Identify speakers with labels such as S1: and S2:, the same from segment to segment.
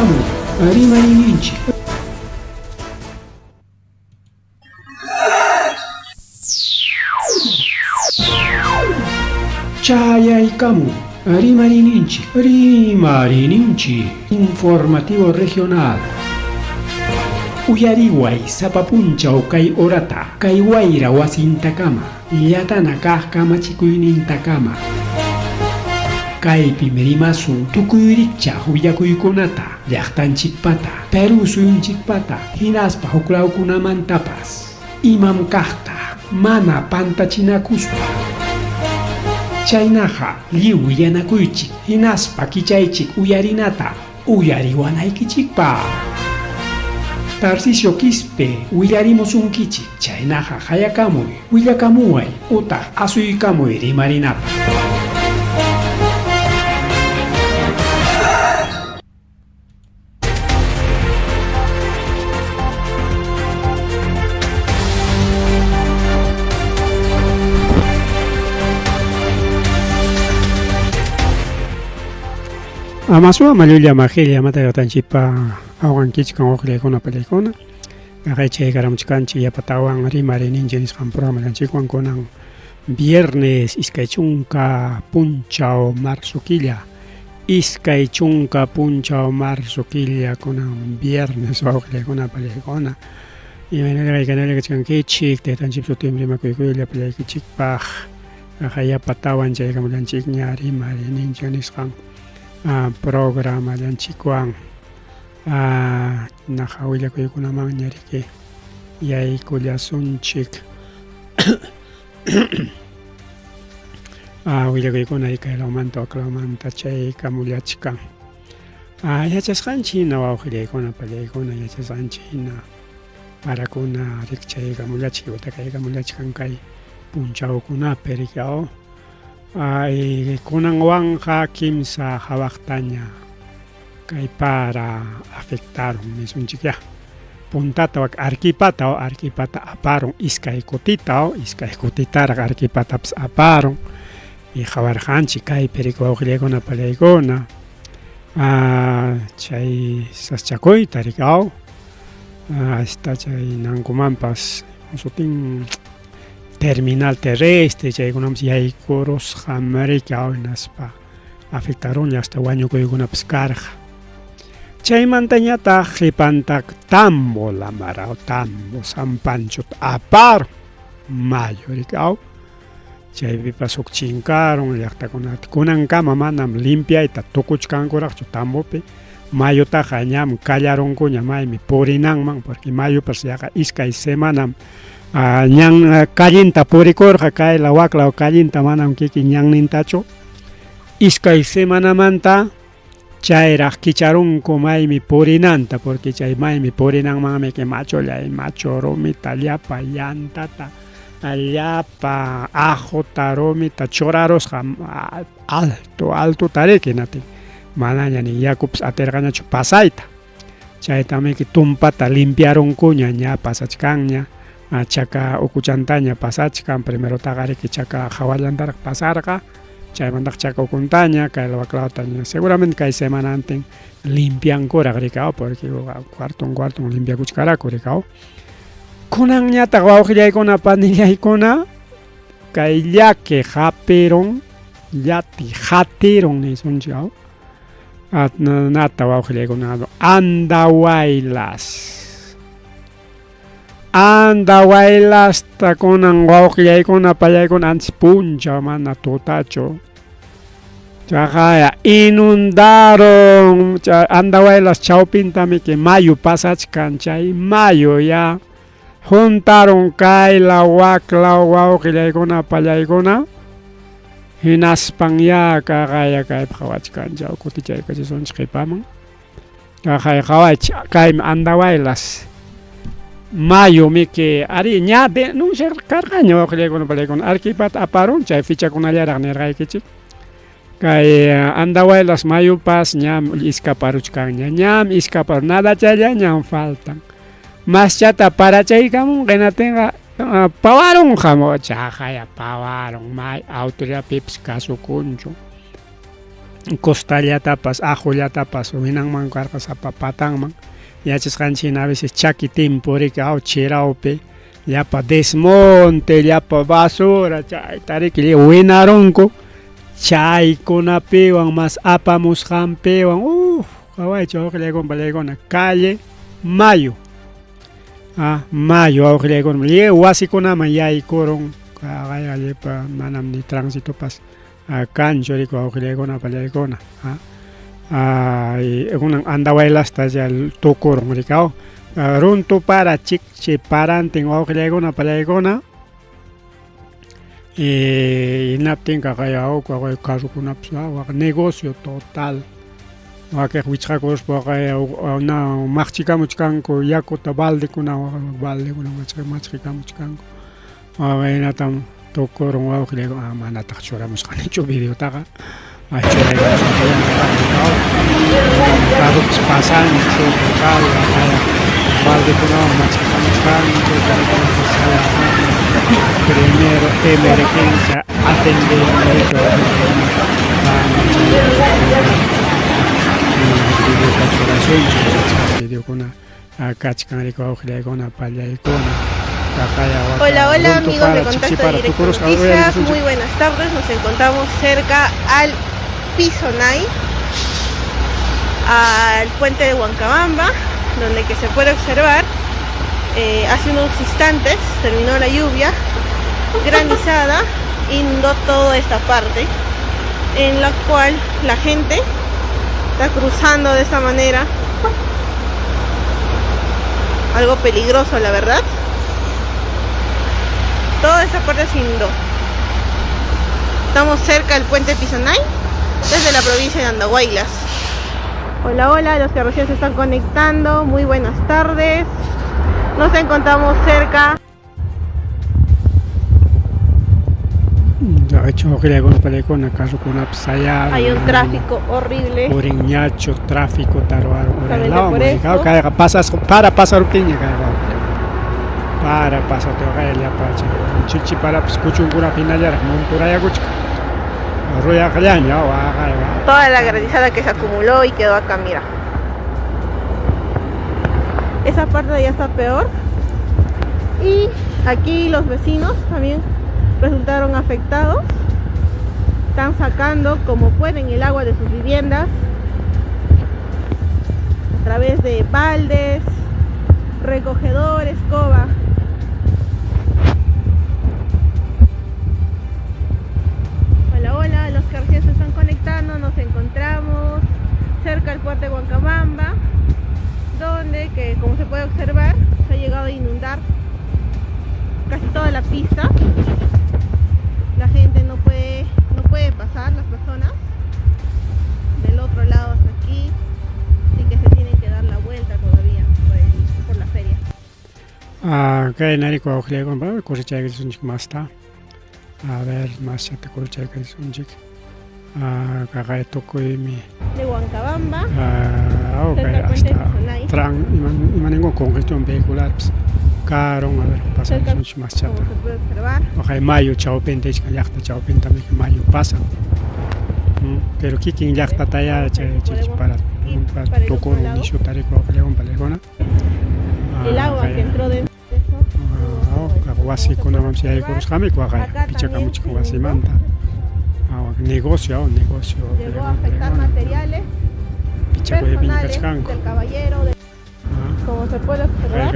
S1: Chayaykamuy rimayninchik. Chayaykamuy rimayninchik, rimayninchik informativo regional. Uyariway sapa punchaw kay horata, kay wayra wasintakama, llatana kaq kamachikuynintakama. Kaypim rimasun tukuy rikchaq willakuykunata, llaqtanchikpata, Perú suyunchikpata, hinaspa huklawkunamantapas. Imam kaqta mana pantachinakuspa. Chaynaqa lliw willanakuychik hinaspa kichaychik uyarinata uyariwanaykichikpaq. Tarcisio Quispe willarimusunkichik, chaynaqa qayakamuy, willakamuway utaq asuykamuy rimarinapaq.
S2: Amasua mallulla majilla matayutanchikpa awqankichkan uqllaykuna pallaykuna qaqaychay karamuchkanchik yapatawan rimarininchik nisqan programallanchikwan kunan viernes 20 punchaw marzo killa 20 punchaw marzo killa kunan viernes wawqillaykuna pallaykuna imaynalla kaykanalla kachkankichik taytanchik sutinpi rimakuykuy llapallaykichikpaq yapatawan chaykamullanchikña rimayninchik nisqan programallanchikwan naqa willakuykunamanña riki yaykullasunchik willakuykuna kay lawmanta wak lawmanta chaykamullachkan yachasqanchik hina wawqillaykuna pallaykuna yachasqanchik hina parakuna rikchaykamullachik utakaykamullachkan kay punchawkunapi riki aw ay kunanwanqa kimsa hawaqtaña kay para afectaron nisunchik ya puntata wak Arquipata o Arquipata aparun iskay kutita o iskay kutitaraq Arquipatapas aparun y qawarqanchik kaypi riki wawqillaykuna pallaykuna chay saschakuyta riki aw hasta chay nankumanpas sutin terminal terrestre chaykunamanpas yaykurusqam riki aw hinaspa afectarunña hasta wañukuykunapas karqa. Chaymantañataq qhipanta Tambo lamar Tambo San Panchota aparun mayu riki aw chaypipas huk chinkarun llaqtakunata kunankama manam limpiayta tukuchkankuraqchu Tambopi mayutaqa ñam kallarunkuña maymi purinanman porque mayupas yaqa iskay semanam ñan callinta purikurqa kaylaw waklaw callinta manam kikin ñannintachu iskay semanamanta chayraq kicharunku maymi purinanta porque chay maymi purinanmanmi que machullay machu rumita llapa llantata llapa ajuta rumita churarusqa alto altota riki hinaptin manaña ni yakupas atirqañachu pasayta chaytamiki tumpata limpiarunkuña ña pasachkanña chaka ukuchantaña pasachkan primerotaqa riki chaka hawallantaraq pasarqa chaymantaq chaka ukuntaña kay waklawtaña seguramente kay semanantin limpiankuraq rikaw porque cuarton cuarton limpiakuchkaraku rikaw kunanñataq wawqillaykuna panillaykuna kay llaki hapirun llati hatirun nisunchik aw nata wawqillaykuna Andahuaylas Andahuaylasta kunan wawqillaykuna pallaykuna antes punchaw mana tutachu chaqaya inundaron Andahuaylas chawpintamiki mayu pasachkan chay mayu ya juntarun kaylaw waklaw wawqillaykuna pallaykuna hinaspan ya kaqaya kaypi qhawachkanchik kutichaykachisunchik qhipaman Kaqay qawaychik kaymi Andahuaylas mayu miki ari ña denunciar karqaña wawqillaykuna palaykuna Arequipata aparun chay fichakunallaraq nirqaykichik kay Andahuaylas mayupas ñam iskaparuchkanña ñam iskaparun nada chayllañam faltan maschata parachaykamunqa hinatinqa pawarunqa chaqaya pawarun may autoridad pipas kasukunchu. Costallatapas, ajollatapas winanman karqa sapa patanman. Yachasqanchik hina a veces chaki timpu riki aw chirawpi llapa desmonte, llapa basura chayta riki winarunku chaykunapiwan mas apamusqanpiwan uff qawaychik wawqillaykuna pallaykuna calle Mayo ah mayo wawqillaykuna lliw wasikunaman yaykurun qaya llipa manam ni transitopas kanchu riki wawqillaykuna pallaykuna kunan Andahuaylasta tukurun riki aw runtu para chikchi parantin wawqillaykuna pallaykuna hinaptinqa kay carrokunapas negocio total wakiq wichqakuspa maqchikamuchkanku yakuta baldekunawan baldekuna machqikamuchkanku Wawaynatam tukurun wawqillayku ah manataq churamusqanichu videotaqa ah churaykamusqarupas pasanchu total baldekunawan machkakamuchkanku primero emergencia atendeymanriki videota churasunchu videokuna kachkan riki wawqillaykuna pallaykuna
S3: Hola, hola amigos de Contacto Directo Noticias, muy buenas tardes, nos encontramos cerca al Pisonay, al puente de Huancabamba, donde que se puede observar, hace unos instantes terminó la lluvia granizada, inundó toda esta parte, en la cual la gente está cruzando de esta manera, algo peligroso la verdad. Toda esta parte se inundó. Estamos cerca del puente Pisonay, desde la provincia de Andahuaylas. Hola, hola, los que recién se están conectando, muy buenas tardes. Nos encontramos cerca. Hay un tráfico horrible.
S2: Uriñacho, tráfico por eso. Pasas para pasaruptiña para pasatqa llapa chichiparapas kuchunkunapi hinallaraq monturayakuchka ruyaqllaña waqay.
S3: Toda la granizada que se acumuló y quedó acá, mira. Esa parte de allá está peor. Y aquí los vecinos también resultaron afectados. Están sacando como pueden el agua de sus viviendas a través de baldes, recogedor, escoba. Hola, hola, los que recién se están conectando, nos encontramos cerca al puerto de Huancabamba, donde que como se puede observar se ha llegado a inundar casi toda la pista. La gente no puede pasar, las personas del otro lado hasta aquí, así que se tienen que dar la vuelta todavía por la feria.
S2: Ah, kay nariku wawqillaykuna kurchaykachisunchik masta. A ver, maschata kurchaykachisunchik. Ah, kaqay tukuymi.
S3: De Huancabamba.
S2: Ah, okay, hasta tran imaninku congestión vehicular karon, a ver, pasasunchik maschata. Waqay mayu chawpinta ichka llaqta chawpintami mayu pasan. Pero kikin llaqtataya chay para tukurun nishuta riku wawqillaykuna pallaykuna.
S3: El agua que entró dentro.
S2: Wasikunamanpas yaykurusqami waqay pichakamuchkan wasimanta. Negocio, negocio.
S3: Llegó a afectar materiales personales del caballero. Como se puede observar,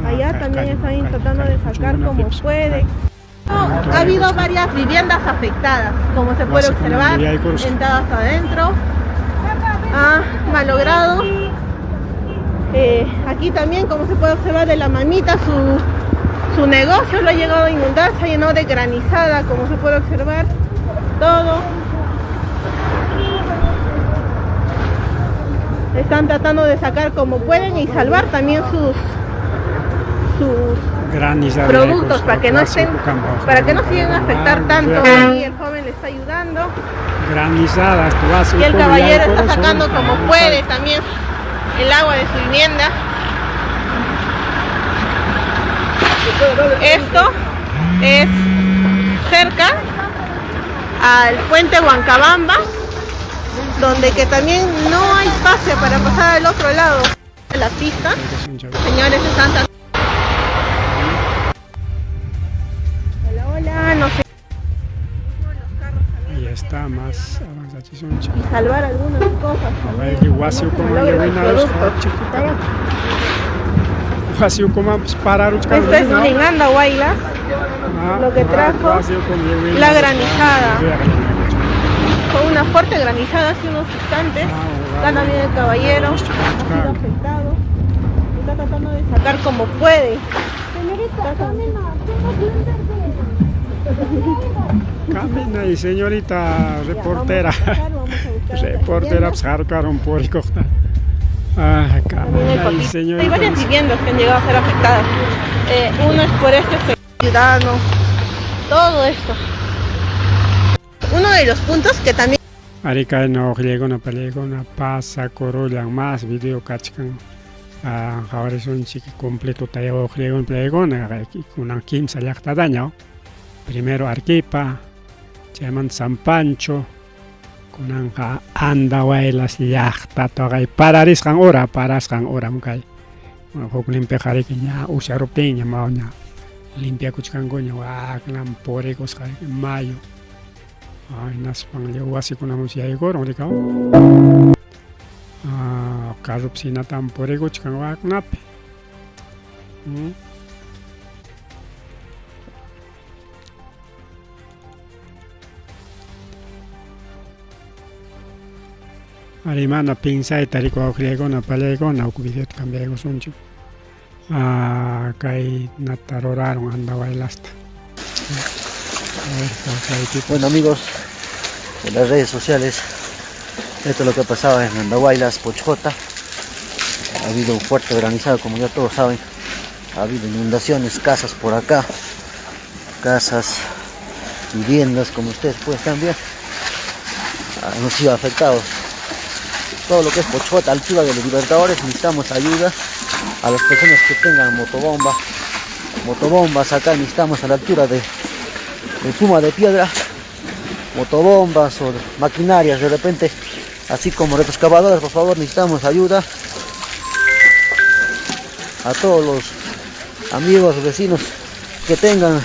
S3: allá también están tratando de sacar como pueden. Ha habido varias viviendas afectadas, como se puede observar, entradas adentro, ha malogrado. Aquí también, como se puede observar, de la mamita, su negocio lo ha llegado a inundar, se ha llenado de granizada, como se puede observar, todo. Están tratando de sacar como pueden y salvar también sus productos para que no estén, para que no sigan a afectar tanto. Y el joven le está ayudando. Y el caballero está sacando como puede también el agua de su vivienda. Esto es cerca al puente Huancabamba, Donde que también no hay pase para pasar al otro lado de la pista. Señores de Santa. Hola, hola, no sé.
S2: Ahí está, más avanzachisunchik.
S3: Y salvar algunas cosas.
S2: Awayki wasi ukuman wasi ukumanpas pararuchkan.
S3: Esto es en Andahuaylas, lo que trajo la granizada. Fue una fuerte granizada hace unos instantes. Acá también el caballero ha sido afectado. Está tratando de sacar como puede.
S4: Señorita, camina,
S2: Camina y señorita reportera. Reportera, pues harkaron purikuqta. Ah, camina y señorita.
S3: Hay varias viviendas que han llegado a ser afectadas. Uno es por este ciudadano. Todo esto. Uno de los puntos que también.
S2: Ari kayna uqllaykuna pallaykuna pasakurullan más video kachkan. Qhawarisunchik completo uqllaykuna pallaykuna kunan kimsa llaqtataña. Primero Arequipa, chaymanta San Pancho, kunanqa Andahuaylas llaqtata kay pararisqan hora, parasqan horam kay. Hukninpiqa riki ña usharuptinña mawña limpiakuchkankuña waklan purikusqa mayo. Hinaspan lliw wasikunamanpas yaykurun rikaw. Carropas hinatan purikuchkan wakunapi. Ari mana pinsayta riku wawqillaykuna pallaykuna huk videota cambiaykusunchik. Kay nata rurarun Andahuaylasta.
S5: Bueno, amigos de las redes sociales, esto es lo que ha pasado en Andahuaylas, Pochjota. Ha habido un fuerte granizado, como ya todos saben. Ha habido inundaciones, casas por acá, casas, viviendas, como ustedes pueden ver, han sido afectados. Todo lo que es Pochjota, altura de los Libertadores, necesitamos ayuda a las personas que tengan motobomba. Motobombas acá necesitamos a la altura de Puma de Piedra, motobombas o maquinarias de repente, así como retroexcavadoras, por favor, necesitamos ayuda a todos los amigos, vecinos que tengan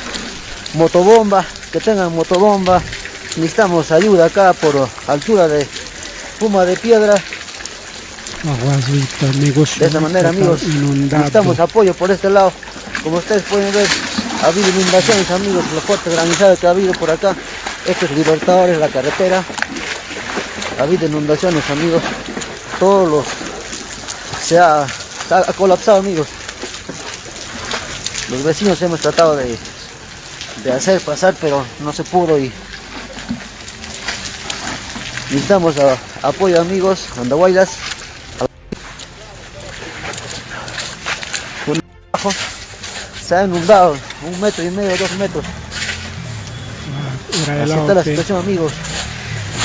S5: motobomba, necesitamos ayuda acá por altura de Puma de Piedra. De esta manera, amigos, necesitamos apoyo por este lado. Como ustedes pueden ver, ha habido inundaciones, amigos, la fuerte granizada que ha habido por acá. Esto es Libertadores, la carretera. Ha habido inundaciones, amigos. Todos los... Se ha colapsado, amigos. Los vecinos hemos tratado de hacer pasar, pero no se pudo y... Necesitamos apoyo, amigos. Andahuaylas. Se ha inundado 1,5 metros, 2 metros. Así está la situación, amigos.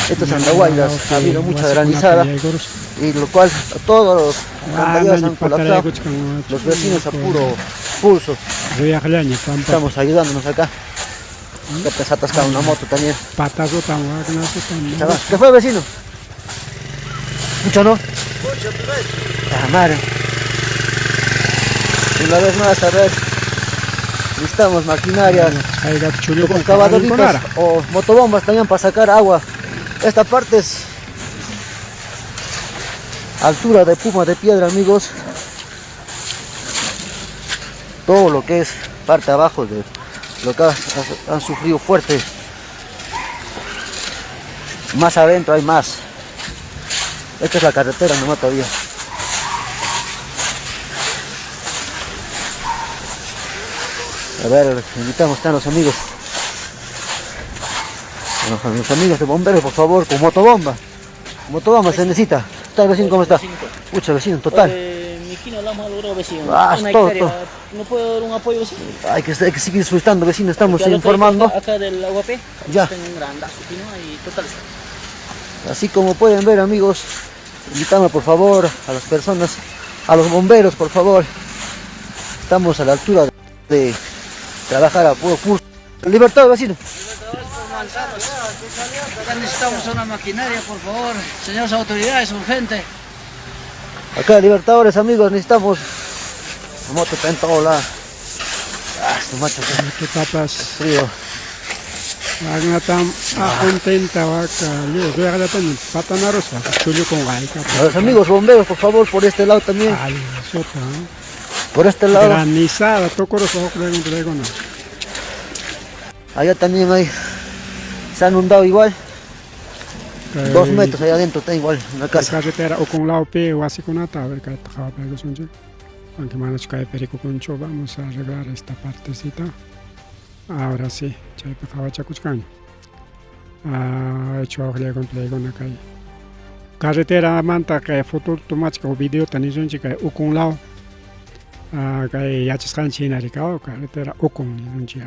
S5: Esto es Andahuaylas, ha habido mucha granizada y lo cual todos los alcantarillas han colapsado. Los vecinos a puro pulso. Estamos ayudándonos acá. Se ha atascado una moto también. ¿Qué fue, vecino? Mucho, ¿no? Mucho, madre. Una vez más, a ver, necesitamos maquinaria, excavadoritas o motobombas también para sacar agua. Esta parte es altura de Puma de Piedra, amigos. Todo lo que es parte abajo de lo que han sufrido fuerte. Más adentro hay más. Esta es la carretera nomás todavía. A ver, invitamos a los amigos. A los amigos de bomberos, por favor, con motobomba. Motobomba se necesita. ¿Está vecino cómo está? Mucho vecino, total.
S6: Mi esquina lo hemos logrado, vecino.
S5: Ah, todo, todo.
S6: ¿No puedo dar un apoyo, vecino?
S5: Hay que seguir solicitando, vecino, estamos informando.
S6: Acá del UAP,
S5: ya.
S6: Tengo un grandazo, ¿no? Y total.
S5: Así como pueden ver, amigos, invitamos por favor a las personas, a los bomberos, por favor. Estamos a la altura de trabajar a puro pulso. Libertad, vecino.
S6: Acá necesitamos una maquinaria, por favor. Señores autoridades, urgente.
S5: Acá Libertadores, amigos, necesitamos moto pentola. Ah, este macho qué
S2: Tutapas
S5: frío.
S2: Agnatam contenta waka liu rueqllataña patanarusqa chullukun ayka.
S5: A los amigos bomberos, por favor, por este lado también.
S2: Ay, sota.
S5: Por este lado.
S2: Granizada, tukurusqa huk laykuna.
S5: Allá también hay. Se ha inundado igual. 2 metros allá adentro está igual una casa.
S2: Carretera ukun lawpi wasikunata a ver kayta qhawapaykusunchik. Aunque manachu kaypi rikukunchu, vamos a arreglar esta partecita. Ahora sí, chaypi qhawachakuchkanña. Ah, wawqillaykuna kay carreteramanta kay foto tumachka o videota nisunchik kay ukun law. Ah, kay yachasqanchik hina rikaw carretera ukun nisunchik.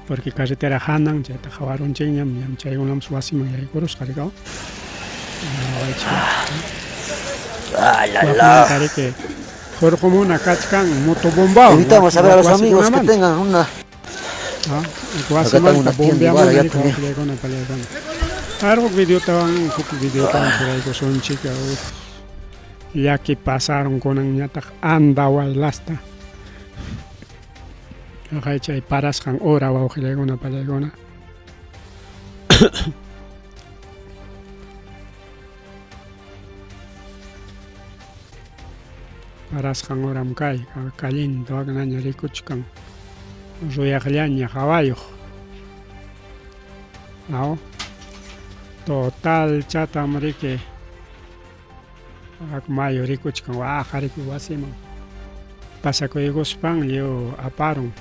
S2: Porque carretera hanan chayta qhawarunchikñam ñam chaykunapas wasiman yaykurusqa rikaw.
S5: Ah, la, la.
S2: Riki hurqumuna kachkan motobombawan.
S5: Invitamos a ver a los amigos que tengan una.
S2: Ah,
S5: Acá tengo una tienda igual allá también.
S2: Algo videotawan huk videotawan churaykusunchik. Llaki pasaron kunanñataq Andahuaylasta. Chay chay parasqan hora wawqillaykuna pallaykuna. Parasqan horam kay kallinta waknaña rikuchkan ruyaqllaña hawayuq. Aw. Total chatam riki ak mayu rikuchkan waqa riki wasiman pasakuykuspan lliw aparun.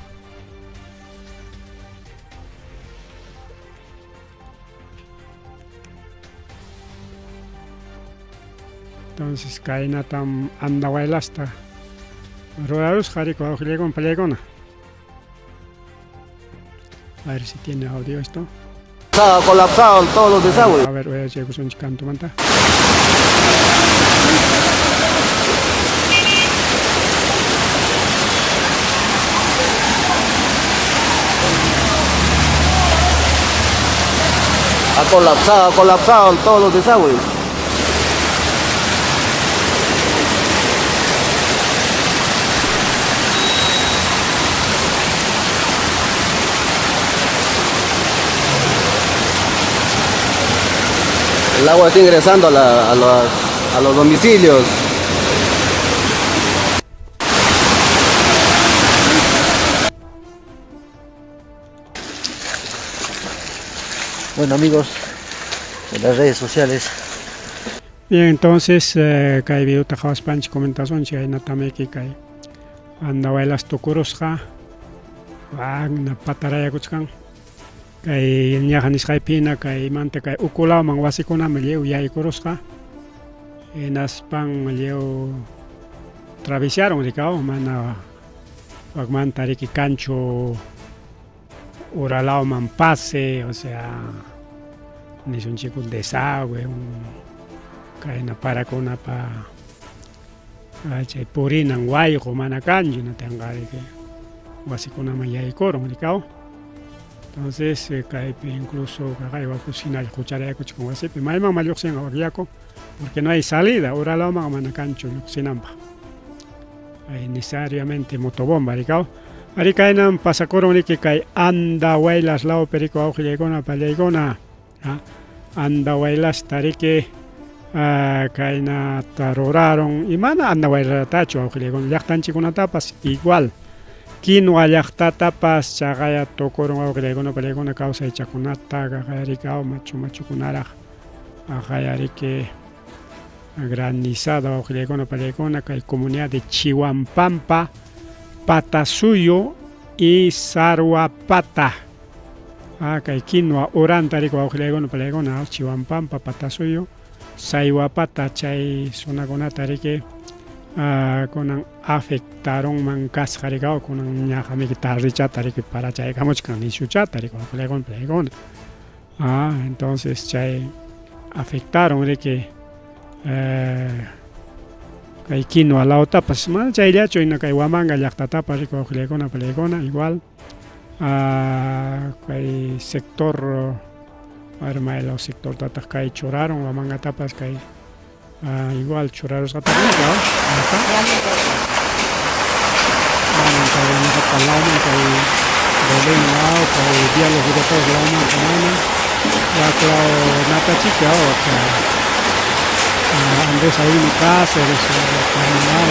S2: Entonces kaynatam Andahuaylasta rurarusqa riki wawqillaykuna pallaykuna. A ver si tiene audio esto.
S5: Está colapsado todos los desagües.
S2: A ver, voy a chaykusunchik kantumanta.
S5: Ha colapsado todos los desagües.
S7: El agua está ingresando a los domicilios.
S5: Bueno, amigos de las redes sociales.
S2: Bien, entonces kay videota qhawaspanchik comentasunchik aynatamiki kay Andahuaylas tukurusqa waqna patarayakuchkan kay ñaqa nisqaypi kay manta kay ukulawman wasikunaman lliw yaykurusqa hinaspan lliw travesaron rikaw mana wakmanta riki kanchu uralawman pase, o sea nisunchik un desagüe, un kayna parakunapa chay purinan wayqu mana kanchu natanqa riki wasikunaman yaykurun rikaw. Entonces kaypi incluso kaqay wakushinalla qucharayakuchkan wasipi maymanma lluqsinqa wak yaku porque no hay salida uralawman mana kanchu lluqsinanpaq. Hay necesariamente motobomba rikaw. Ari kaynan pasakurun riki kay Andahuaylas lawpi riku wawqillaykuna pallaykuna. Andahuaylasta riki kaynata ruraron y mana Andahuaylatachu wawqillaykuna llaqtanchikkunatapas igual. Quinua llaqtatapas chaqaya tukurun wawqillaykuna pallaykuna kawsaychakunata qaqayarikaw machu machukunaraq aqayariki granizada wawqillaykuna pallaykuna kay comunidad de Chihuampampa, Patasuyo y Sarhuapata. Kay quinua uranta riku wawqillaykuna pallaykuna Chihuampampa, Patasuyo, Sayhuapata chay zonakunata riki kunan afectaronman kasqa rikaw kunan ñaqamiki tarrichata riki parachaykamuchkan nishuchata riki wawqillaykuna pallaykuna. Entonces chay afectaron riki kay quinua lawtapas mana chayllachu hina kay Huamanga llaqtatapas riki wawqillaykuna pallaykuna igual. Kay sector maylaw sectortataq kay churarun Huamangatapas kay igual churarusqataqmi manan kay ñuqapa lawman kay Belén law kay Diálogos de lawmanqa mana wak law Natachiki wak Andrés Avelino Cáceres Carmen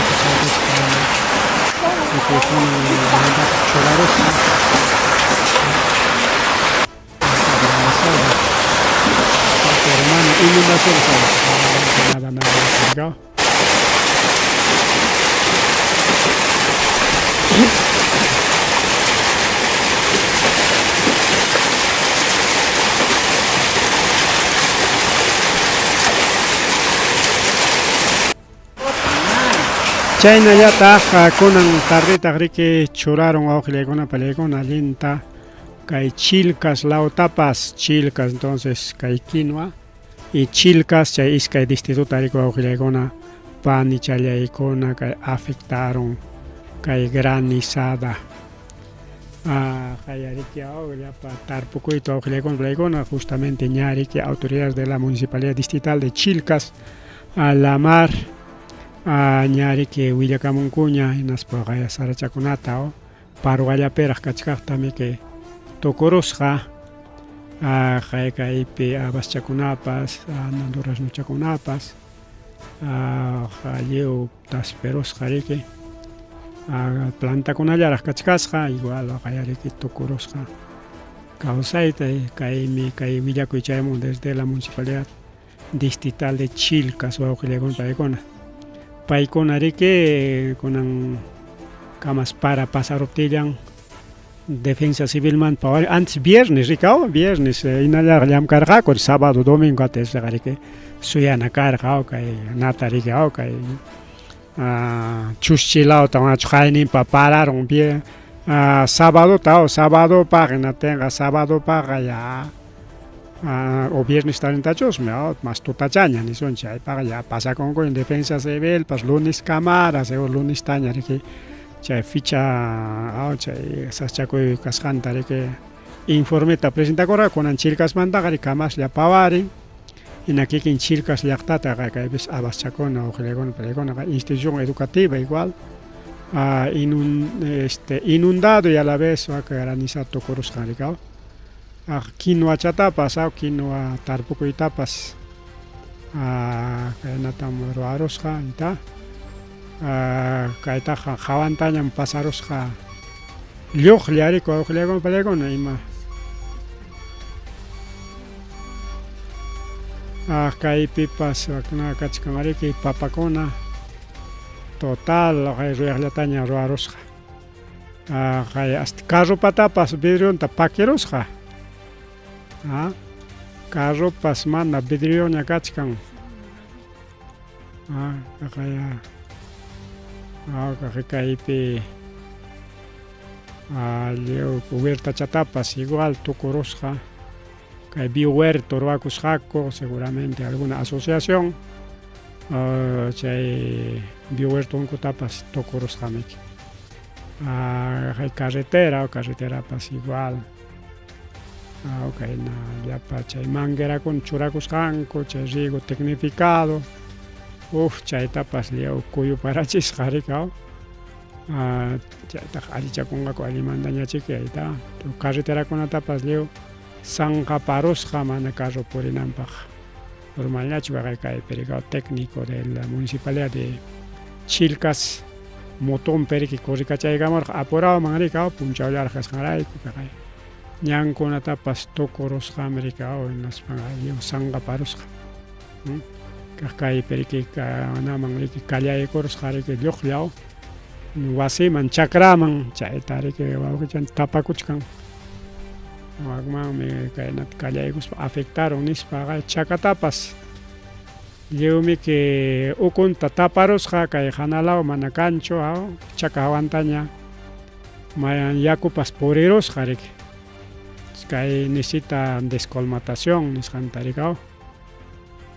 S2: churarusqa hermano inundación nada nada Chaynallataq kunan tardetaq riki churarun wawqillaykuna palaykuna allinta kay Chilcas lawtapas Chilcas entonces kay quinua y Chilcas chay iskay distrituta riki wawqillaykuna panichallaykuna kay afectaron kay granizada kay riki llapa tarpukuyta wawqillaykuna palaykuna justamente ña riki autoridades de la municipalidad distrital de Chilcas a la mar ña riki willakamunkuña hinaspa sarachakunata parwallapiraq kachkaqtami kay tukurusqa kay kaypi habaschakunapas duraznochakunapas lliw tasperusqa riki plantakunallaraq kachkasqa igual riki tukurusqa kawsayta kaymi kay willakuy chayamun desde la municipalidad distrital de Chilcas wawqillaykuna paykuna paykuna riki kunan kamas para pasaruptillan defensa civilman antes viernes rikaw viernes hinallaraq llamkarqaku sábado domingo atisqa riki suyana karqa kay nata riki kay chuschilawta qayninpa pararun bien sabadota sabadopaq hinatinqa sabadopaqqa ya o viernes tarintachusmi mas tutachaña nisunchik chaypaqa ya pasakunku en defensa civil pas lunes kamara seguro lunestaña riki chay ficha chay saschakuy kasqanta riki informeta presentakurqa kunan Chilcasmantaqa riki kamaslla pawarin hina kikin Chilcas llaqtata kaypis habaschakuna wawqillaykuna palaykuna institución educativa igual inundado y a la vez granizado tukurusqan riki quinoachatapas quinoa tarpukuytapas kaynatam ruwarusqa ita kaytaqa hawantañam pasarusqa lluqlla riki wawqillaykuna palaykuna ima kaypipas kachkan riki papakuna total ruyaqllataña ruwarusqa kay hasta carropatapas vidrionta pakirusqa carropas mana vidrioña kachkan kaypi lliw huertachatapas igual tukurusqa kay biohuerto ruwakusqaku seguramente alguna asociación chay biohuertonkutapas tukurusqamiki carretera carreterapas igual kayna llapa chay manguerakuna churakusqanku chay riego tecnificado chaytapas lliw kuyuparachisqa riki chaytaqa allichakunqaku allimantañachiki ayta carreterakunatapas lliw sanqaparusqa mana carro purinanpaq normalñachu kaypi riki técnico de la municipalidad de Chilcas motonpi riki corrikachaykamurqa apurawman riki punchawllaraq kasqanrayku ñankunatapas tukurusqami riki hinaspa lliw sanqaparusqa kaq kaypi riki kanaman riki kallaykurusqa riki lluqllaw wasiman chakraman chayta riki wawqichan tapakuchkan wakmanmi kaynata kallaykuspa afectaron nispa chakatapas lliwmiki ukunta taparusqa kay hanalaw mana kanchu chaka hawantaña mayan yakupas purirusqa riki kay necesita descolmatación nisqanta riki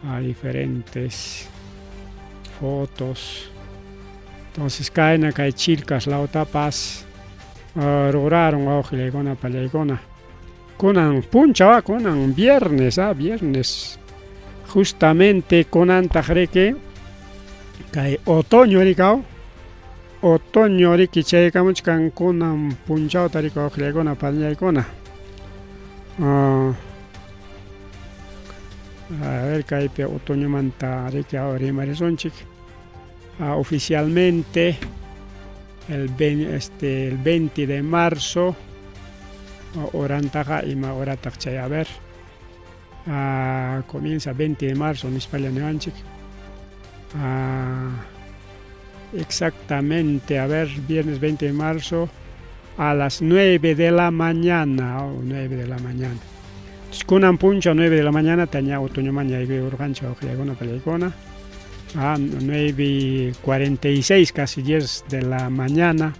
S2: a diferentes fotos entonces kayna kay Chilcas lawtapas Rurarun wawqillaykuna pallaykuna. Kunan punchaw, kunan viernes, viernes. Justamente kunantaq riki kay otoño rikaw. Otoño riki chaykamuchkan kunan punchawta riki wawqillaykuna pallaykuna. A ver kaypi otoñomanta riki rimarisunchik. Oficialmente el 20 de marzo horantaqa ima horataq chay a ver comienza 20 de marzo nispalla niwanchik exactamente a ver viernes 20 de marzo a las 9 de la mañana o 9 de la mañana. Entonces, kunan punchaw 9 de la mañana taña otoñoman yaykuyurqanchik wawqillaykuna pallaykuna. 9:46 casi 10 de la mañana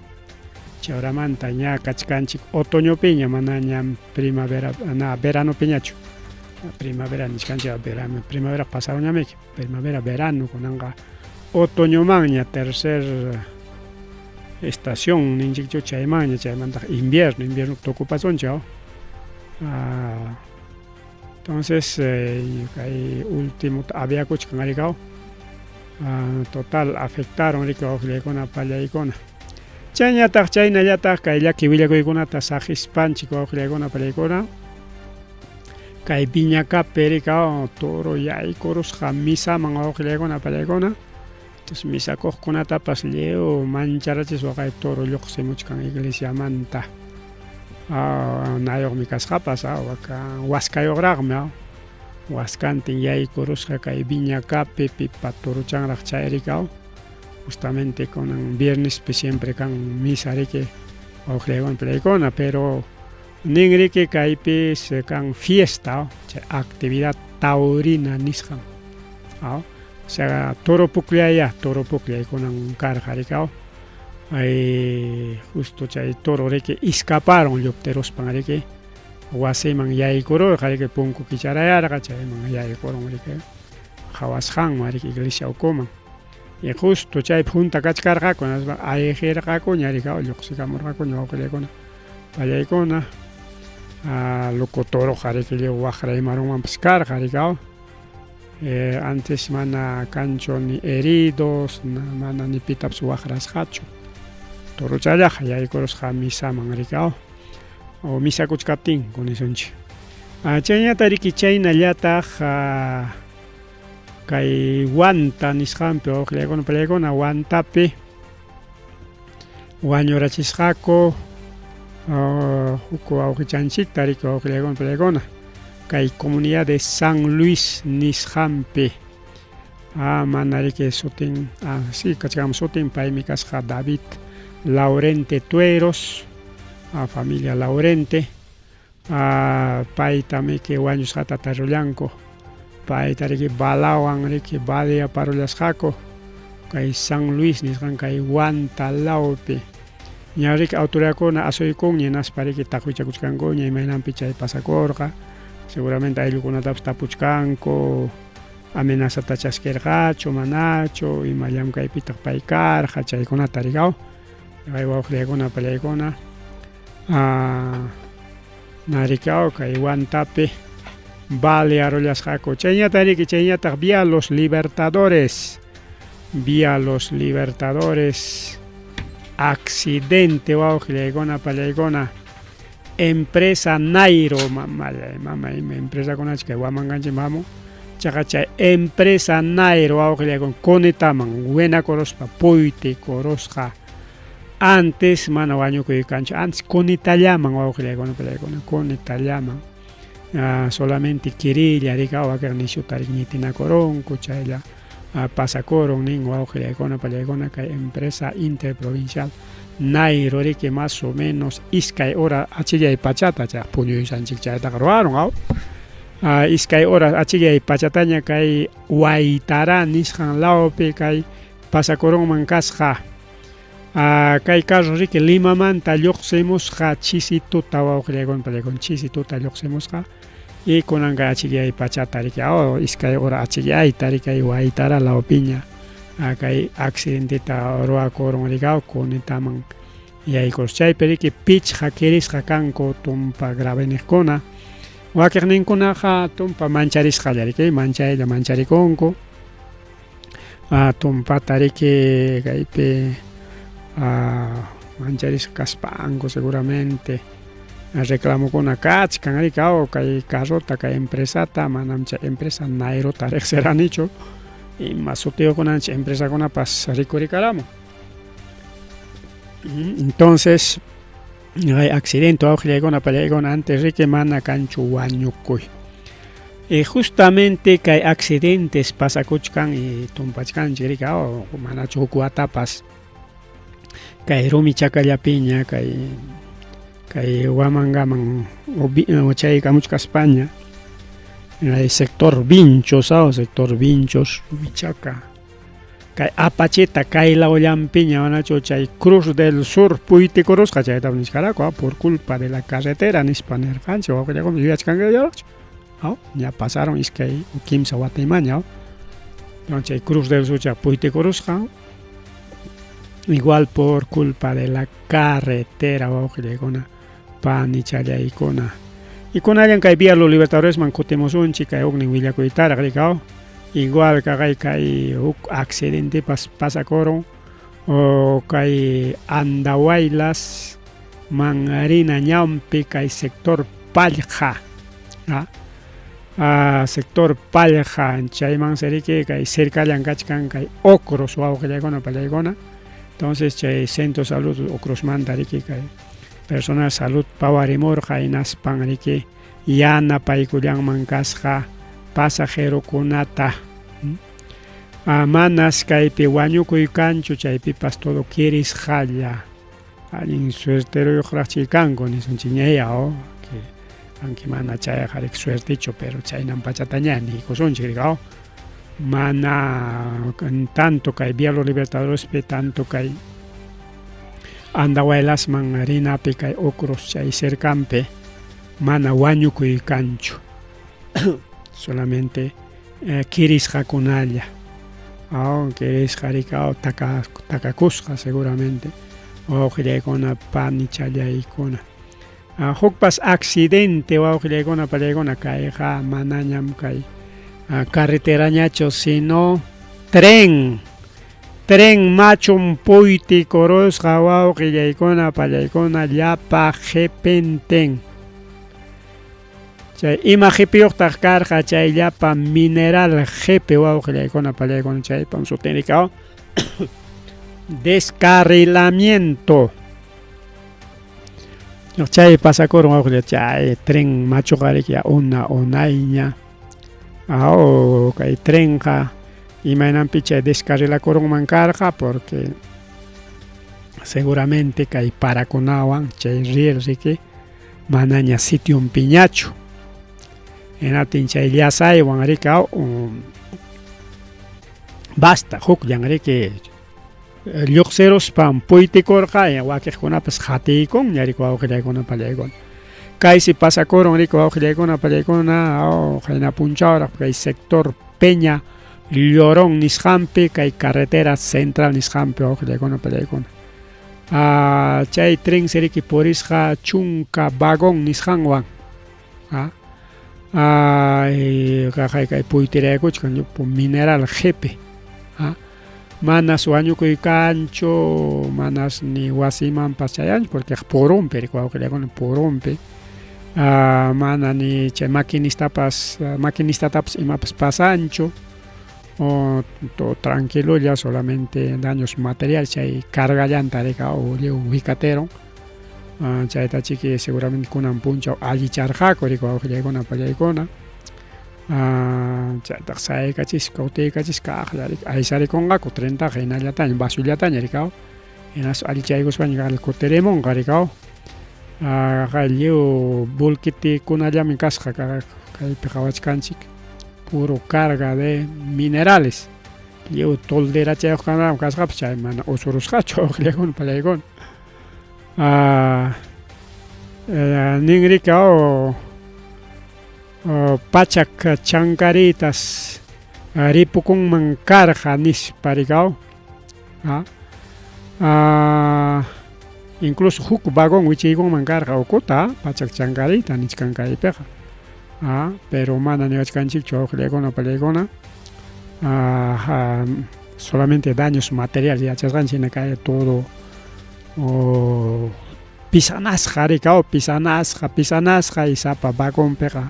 S2: chayramanta ña kachkanchik otoñopiña manaña primavera na veranopiñachu. Primavera nichkanchik verano primavera pasaruñamiki primavera verano kunanqa otoñomanña tercer estación ninchikchu chaymanña chaymantaq invierno invierno tukupasunchik. Entonces kay último aviakuchkan arikaw total afectaron riki wawqillaykuna pallaykuna. Chayñataq chaynallataq kay llaki willakuykunata saqispanchik wawqillaykuna pallaykuna kay Viñacapi rikaw toro yaykurusqa misaman wawqillaykuna pallaykuna. Entonces misakuqkunatapas lliw mancharachispa kay toro lluqsimuchkan iglesiamanta. Nayuqmi kasqapas waskayuqraqmi waskantin yaykurusqa kay Viñacapi pipa toronchanraq chay rikaw. Justamente kunan viernespi siempre kan misa riki wawqillaykuna pallaykuna pero nin riki kaypis kan fiesta chay actividad taurina nisqan. O sea toro pukllaya toro pukllay kunan karqa rikaw. Justo chay toro riki escaparon lluptiruspan riki wasiman yaykururqa riki punku kicharayarqa chayman yaykurun riki qhawasqanman riki iglesia ukuman. Y justo chaypi junta kachkarqaku hinaspa ayqirqakuña rikaw lluqsikamurqakuña wawqillaykuna pallaykuna. Loco toroqa riki lliw waqra imarunmanpas karqa rikaw. Antes mana kanchu ni heridos mana ni pitapas waqrasqachu. Torochallaqa yaykurusqa misaman rikaw o misakuchkaptinku nisunchik. Chayñata riki chaynallataq kay Huanta nisqanpi wawqillaykuna pallaykuna Huantapi wañurachisqaku huk wawqichanchikta riki wawqillaykuna pallaykuna kay comunidad de San Luis nisqanpi. Mana riki sutin si kachkan sutin paymi kasqa David Laurente Tueros familia Laurente payta miki wañusqata tarullanku payta riki balawan riki balia parullasqaku kay San Luis nisqan kay Huanta lawpi. Ña riki autoridadkuna asuykunña hinaspa riki taqwichakuchkankuña imaynanpi chay pasakurqa seguramente ayllukunatapas tapuchkanku amenazata chaskirqachu manachu ima llamkaypitaq pay karqa chaykunata rikaw. Kay wawqillaykuna pallaykuna narikaw kay Huantapi balearullasqaku. Chayñata riki chayñataq vía Los Libertadores vía Los Libertadores accidente wawqillaykuna pallaykuna empresa Nairo mamallay mamay ima empresakunachu kay Huamanganchikman hamun chaqa chay empresa Nairo wawqillaykuna Conetaman winakuruspa puytikurusqa antes mana wañukuy kanchu antes Conetallaman wawqillaykuna pallaykuna Conetallaman solamente querella rika wakin nishuta ñitinakurunku chaylla pasakurun nin wawqillaykuna pallaykuna kay empresa interprovincial Nairo riki más o menos iskay hora achillay pachata chay puñuysanchik chaytaqa ruwarun aw. Iskay horas achillay pachataña kay Huaytará nisqan lawpi kay pasakurunman kasqa. Kay carro riki Limamanta lluqsimusqa chisi tuta wawqillaykuna pallaykuna chisi tuta lluqsimusqa y kunan kay achillay pachata riki iskay hora achillayta riki kay Huaytará lawpiña kay accidenteta ruwakurun rikaw Conetaman Yaykus chaypi riki pichqa kirisqa kanku tumpa graveniqkuna. Wakiqninkunaqa tumpa mancharisqalla riki, manchaylla mancharikunku. Tumpata riki kaypi mancharisqa kaspanku seguramente reclamokuna kachkan riki aw kay carrota kay empresata manam chay empresa Nairota riqsiranichu ima sutiyuqkunan chay empresakunapas rikurikaramun. Entonces hay accidente wawqillaykuna pallaykuna antes riki mana kanchu wañukuy. Y justamente kay accidentes pasakuchkan y tumpachkanchik riki aw manachu huk watapas kay rumi chakallapiña kay kay Huamangaman chaykamuchkaspaña hay sector Vinchos aw sector Vinchos Rumichaka kay Apacheta kay lawllampiña manachu chay Cruz del Sur puytikurusqa chaytam nichkaraku por culpa de la carretera nispa nirqanchik wawqillakuna yuyachkankillachu aw ña pasaron iskay o kimsa wata imaña aw chay Cruz del Sur chay puytikurusqa igual por culpa de la carretera wawqillaykuna panichallaykuna y kunallan kay Vía Los Libertadoresman kutimusunchik kay huknin willakuytaraq riki aw igual kaqay kay huk accidentepas pasakurun o kay Andahuaylas man rina ñanpi kay sector Pallqa sector Pallqa chaymansi riki kay cercallan kachkan kay Ocros wawqillaykuna pallaykuna entonces chay centro salud Ocrosmanta riki kay personal salud pawarimurqa hinaspan riki yanapaykullanman kasqa pasajerokunata manas kaypi wañukuy kanchu chaypipas todo kirisqalla allin suerteruyuqraqchi kanku nisunchikña aw que aunque mana chayqa riki suertechu pero chaynan pachataña niykusunchik riki aw mana tanto kay Vía Los Libertadorespi tanto kay Andahuaylasman rinapi kay Ocros chay cercanpi mana wañukuy kanchu solamente kirisqakunalla aw kirisqa riki aw takakusqa seguramente wawqillaykuna panichallaykuna hukpas accidente wawqillaykuna pallaykuna kayqa manañam kay carreterañachu sino tren tren machum puytikurusqa wawqillaykuna pallaykuna llapa qipintin chay ima qipiyuqtaq karqa chay llapa mineral qipi wawqillaykuna pallaykuna chaypam sutin riki aw descarrilamiento chay pasakurun wawqilla chay tren machuqa riki una unayña aw kay trenqa imaynanpi chay descarrilakurunman karqa porque seguramente kay parakunawan chay riel riki manaña sitionpiñachu hinaptin chay llasaywan riki aw basta hukllan riki lluqsiruspan puytikurqa wakiqkunapas qatiykunña riki wawqillaykuna pallaykuna kaysi pasakurun riki wawqillaykuna pallaykuna aw qayna punchawraq kay sector Peña Llorón nisqanpi kay carretera central nisqanpi wawqillaykuna pallaykuna chay trensi riki purisqa chunka vagón nisqanwan kaqay kay puytiraykuchkan mineral qipi manas wañukuy kanchu manas ni wasimanpas chayanchu porque purunpi riki wawqillakuna purunpi mana ni chay maquinistapas maquinistatapas imapas pasanchu o todo tranquilolla solamente daños material chay cargallanta riki lliw wikaterun chayta chiki seguramente kunan punchaw allicharqaku riki wawqillaykuna pallaykuna chaytaq sayaykachispa kutiykachispa kaqlla riki aysarikunqaku trentaqa hinallataña vaciollataña riki aw hinaspa allichaykuspaña kaqlla kutirimunqa riki aw lliw volquetekunallami kasqa kaypi qawachkanchik puro carga de minerales lliw tolderachayuqkunam kasqapas chay mana usurusqachu wawqillaykuna pallaykuna nin riki aw pachak chankaritas ripukunman karqa nispa riki aw. Incluso huk vagón wichiykunman karqa ukuta pachak chankariyta nichkan kaypiqa. Ah, pero mana niwachkanchikchu wawqillaykuna pallaykuna. Ah, solamente daños materiales yachasqanchik hina kay todo oh, pisanasqa rikaw pisanasqa pisanasqa y sapa vagonpiqa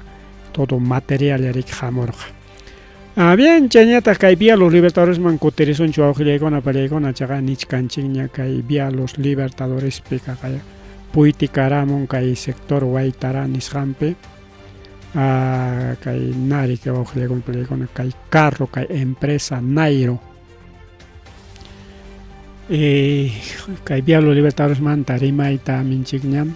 S2: todo material riki hamurqa. Ah, bien, chayñataq kay Vía Los Libertadoresman kutirisunchu wawqillaykuna pallaykuna chaqa nichkanchikña kay Vía Los Libertadorespi kaqaya puytikaramun kay sector Huaytará nisqanpi ah, kay nari kay wawqillaykuna pallaykuna kay carro kay empresa Nairo eh, kay Vía Los Libertadoresmanta rimayta aminchikñam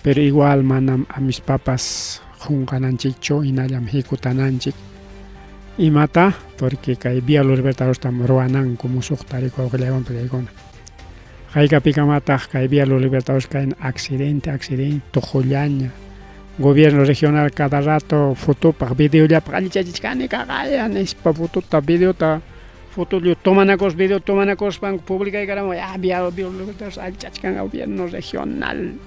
S2: pero igual manam amispapas qunqananchikchu hinallam hikutananchik imata porque kay Vía Los Libertadorestam ruwananku musuqta riku wawqillaywan pallaykuna haykapikamataq kay Vía Los Libertadores kayna accidente accidente tuqullaña gobierno regional cada rato fotopaq videollapaq allichachichkani kaqaya nispa fotota videota foto tomanakus video tomanakuspanku publicaykaramun ya Vía Los Libertadores allichachkan gobierno regional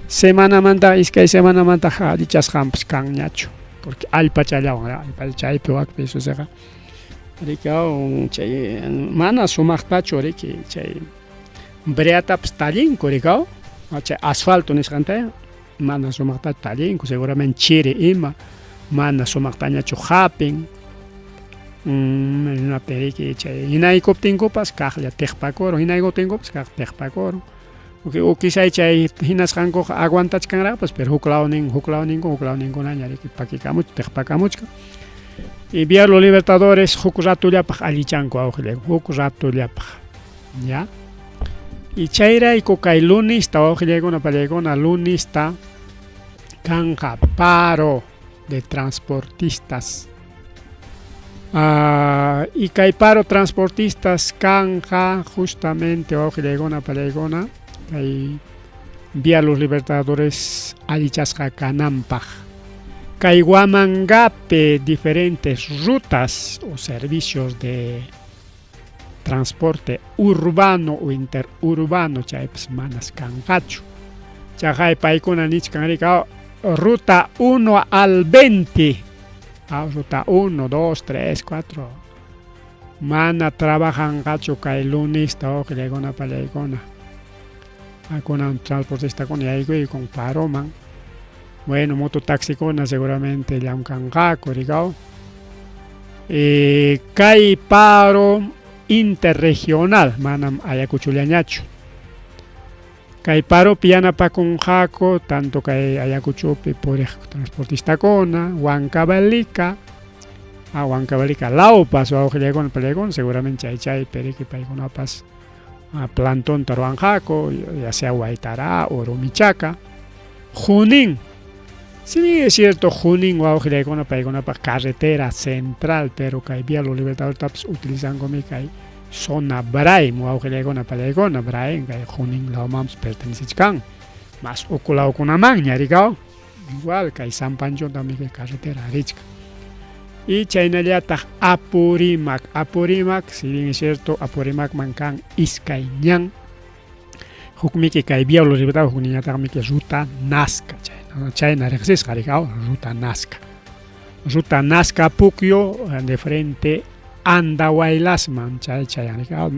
S2: semanamanta iskay semanamanta allichasqanpas kanñachu porque allpachallawan allpa chaypi wakpi suceqa rikaw chay mana sumaqtachu riki chay breatapas tallinku rikaw chay asfalto nisqanta mana sumaqtachu tallinku seguramente chiri ima mana sumaqtañachu hapin riki chay hinaykuptinkupas kaqlla tiqpakurun hinaykuptinkupas kaq tiqpakurun o quizá chay hinasqankuqa aguantachkanraqpas pero huk lawnin huk lawninku huk lawninkunaña riki pakikamuchkan tiqpakamuchkan y Vía Los Libertadores huk ratullapaq allichanku wawqillayku huk ratullapaq ya y chayrayku kay lunista wawqillaykuna pallaykuna lunista kanqa paro de transportistas y kay paro transportistas kanqa justamente wawqillaykuna pallaykuna kay Vía Los Libertadores allichasqa kananpaq kay Huamangape diferentes rutas o servicios de transporte urbano o interurbano chaypas manas kanqachu chaqay paykuna nichkan rika ruta 1 al 20 ah, ruta 1, 2, 3, 4 mana trabajanqachu kay lunista wawqillaykuna pallaykuna kunan transportistakuna yaykuykun paroman bueno mototaxikuna seguramente llamkanqaku rikaw kay paro interregional manam Ayacuchollañachu kay paropi yanapakunqaku tanto kay Ayacuchopi puriq transportistakuna Huancavelica a Huancavelica lawpas wawqillaykuna pallaykuna seguramente chay chaypi riki paykunapas plantonta ruwanqaku ya sea Huaytará o Rumichaca Junín sí es cierto Junín wawqillaykuna paykunapaq carretera central pero kay Vía Los Libertadores utilizankumi kay zona Braem wawqillaykuna pallaykuna Braem kay Junín lawmanpas pertenecichkan mas uku lawkunamanña rikaw igual kay San Panchonta kay carretera richkan y chaynallataq Apurímac Apurímac si bien es cierto Apurímacman kan iskay ñan hukmiki kay Vía Los Libertadores hukniñataqmi ruta Nazca chayna chayna riqsisqa rikaw ruta Nazca ruta Nazca Puquio de frente Andahuaylasman chay chayan rikaw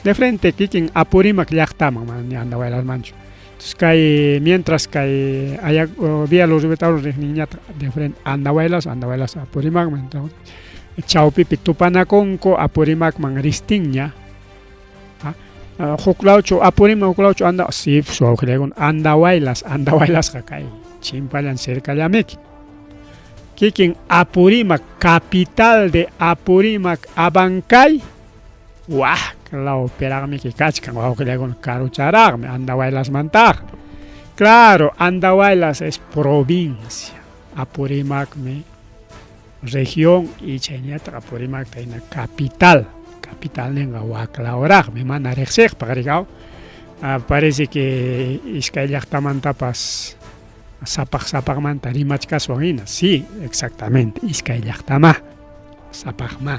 S2: de frente kikin Apurímac llaqtaman mana ni Andahuaylasmanchu entonces kay mientras kay aya Vía Los Libertadores riqninñataq de frente Andahuaylas Andahuaylas Apurímacman entonces chawpipi tupanakunku Apurímacman ristinña huk lawchu Apurímac huk lawchu anda sí wawqillaykuna Andahuaylas Andahuaylasqa kay chimpallan cercallamiki kikin Apurímac capital de Apurímac Abancay wak lawpiraqmiki kachkan wawqillaykuna karucharaqmi Andahuaylasmantaqa claro Andahuaylas es provincia Apurímacmi región y chaynallataq Apurímac hina capital capital ninqa wak lawraqmi mana riqsiqpaq rikaw parece que iskay llaqtamantapas sapaq sapaqmanta rimachkaswan hina sí exactamente iskay llaqtama sapaqma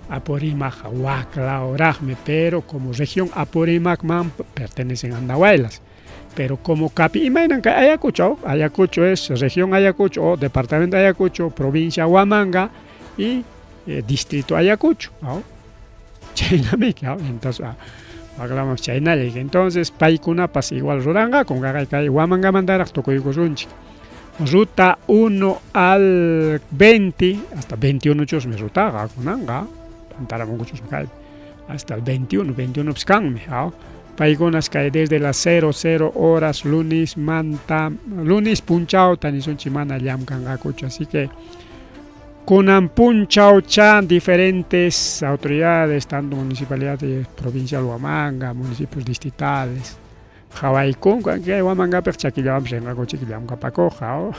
S2: Apurímac waklauraqmi, pero como región Apurímacman pertenecen Andahuaylas. Pero como capi, imaynan kay Ayacucho, Ayacucho es región Ayacucho o departamento Ayacucho, provincia Huamanga y distrito Ayacucho. ¿No? Chaynamiki, ¿no? Entonces, hablamos chaynalla. Entonces, paykunapas igual ruranqaku, kay Huamangamantaraq tukuykusunchik. Ruta 1 al 20, hasta 21 chusmi rutaqa kunanqa, tantaramunku chusmi kay, hasta el 21, 21 kanmi, ¿no? Paykunas kay desde las 00 horas lunes manta, lunes punchawta nisunchik mana llamkanqakuchu, así que kunan punchawcha diferentes autoridades, tanto municipalidad de provincial Huamanga, municipios distritales, qhawaykunku, kay Huamangapiq chakillawanpas rinqakuchik llamkapakuqqa,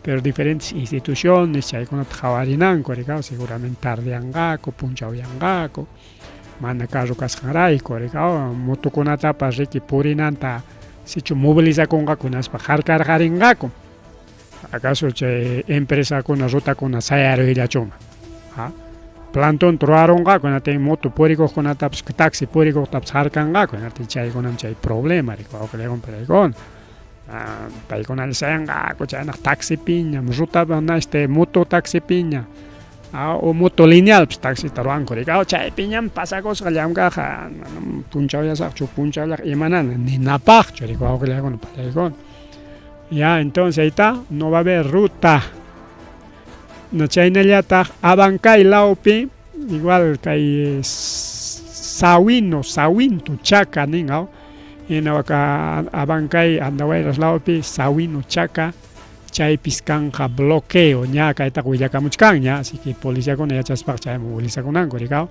S2: pero diferentes instituciones chaykunata qhawarinanku, rikaw, seguramente tardeanqaku, punchawyanqaku, mana carro kasqanrayku, rikaw, motokunatapas riki purinanta sichu movilizakunqaku hinaspa harkarqarinqaku. Acaso chay empresakuna rutakuna sayaruyllachunman, ¿ah? Plantón ruwarunqaku, hinaptin moto purikuqkunatapas taxi purikuqtapas harkanqaku, hinaptin chaykunam chay problema, rikuy, wawqillayku, paykunalla sayanqaku, chaynaq taxipiña, ruta moto taxipiña, o moto linealpas taxita ruwanku, rikaw, chaypiñam pasakusqa llamk'aqa, manam punchawyasaqchu, punchawllaqa imanana, ninapaqchu, rikuy, wawqillaykuna, pallaykuna. Ya, entonces ahí está, no va a haber ruta. No, chaynallataq Abancay lawpi, igual kay Sawino, Sawinto, Chaca nin, hina waka Abancay Andahuaylas lawpi, Sawino, Chaca, chaypis kanqa bloqueo, ña kaytaqa willakamuchkanña, así que policiakuna yachaspaqa chayman movilizankunanku, rikaw.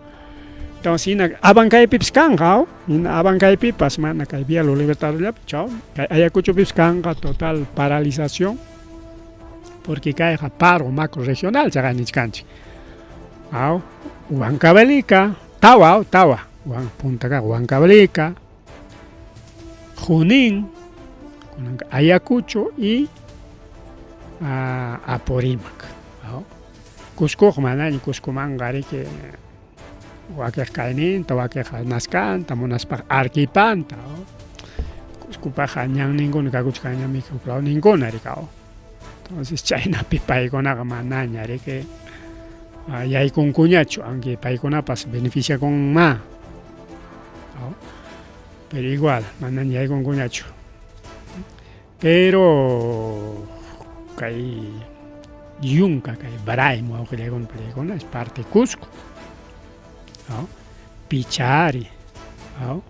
S2: Entonces hina Abancaypipas kanqa, hina Abancaypipas mana kay Vía Los Libertadores chaw, kay Ayacuchopipis kanqa total paralización, porque kayqa paro macro regional chaqay nichkanchik. Aw, Huancavelica, tawa, tawa, punta kaq Huancavelica, Junín, kunanqa Ayacucho y Apurímac. Cuscoqa manaña Cuscomanqa riki wakiq kayninta, wakiq Nazcanta, munaspaqa Arequipanta. Cuscopaqa ñanninkuna kakuchkanñami huk lawninkuna rikaw. Entonces chaynapi paykunaqa manaña riki yaykunkuñachu, aunque paykunapas beneficiakunma. Pero igual, manaña yaykunkuñachu. Pero kay yunka, kay Braem, wawqillaykuna, pallaykuna, es parte Cusco. ¿No? Pichari, ¿no?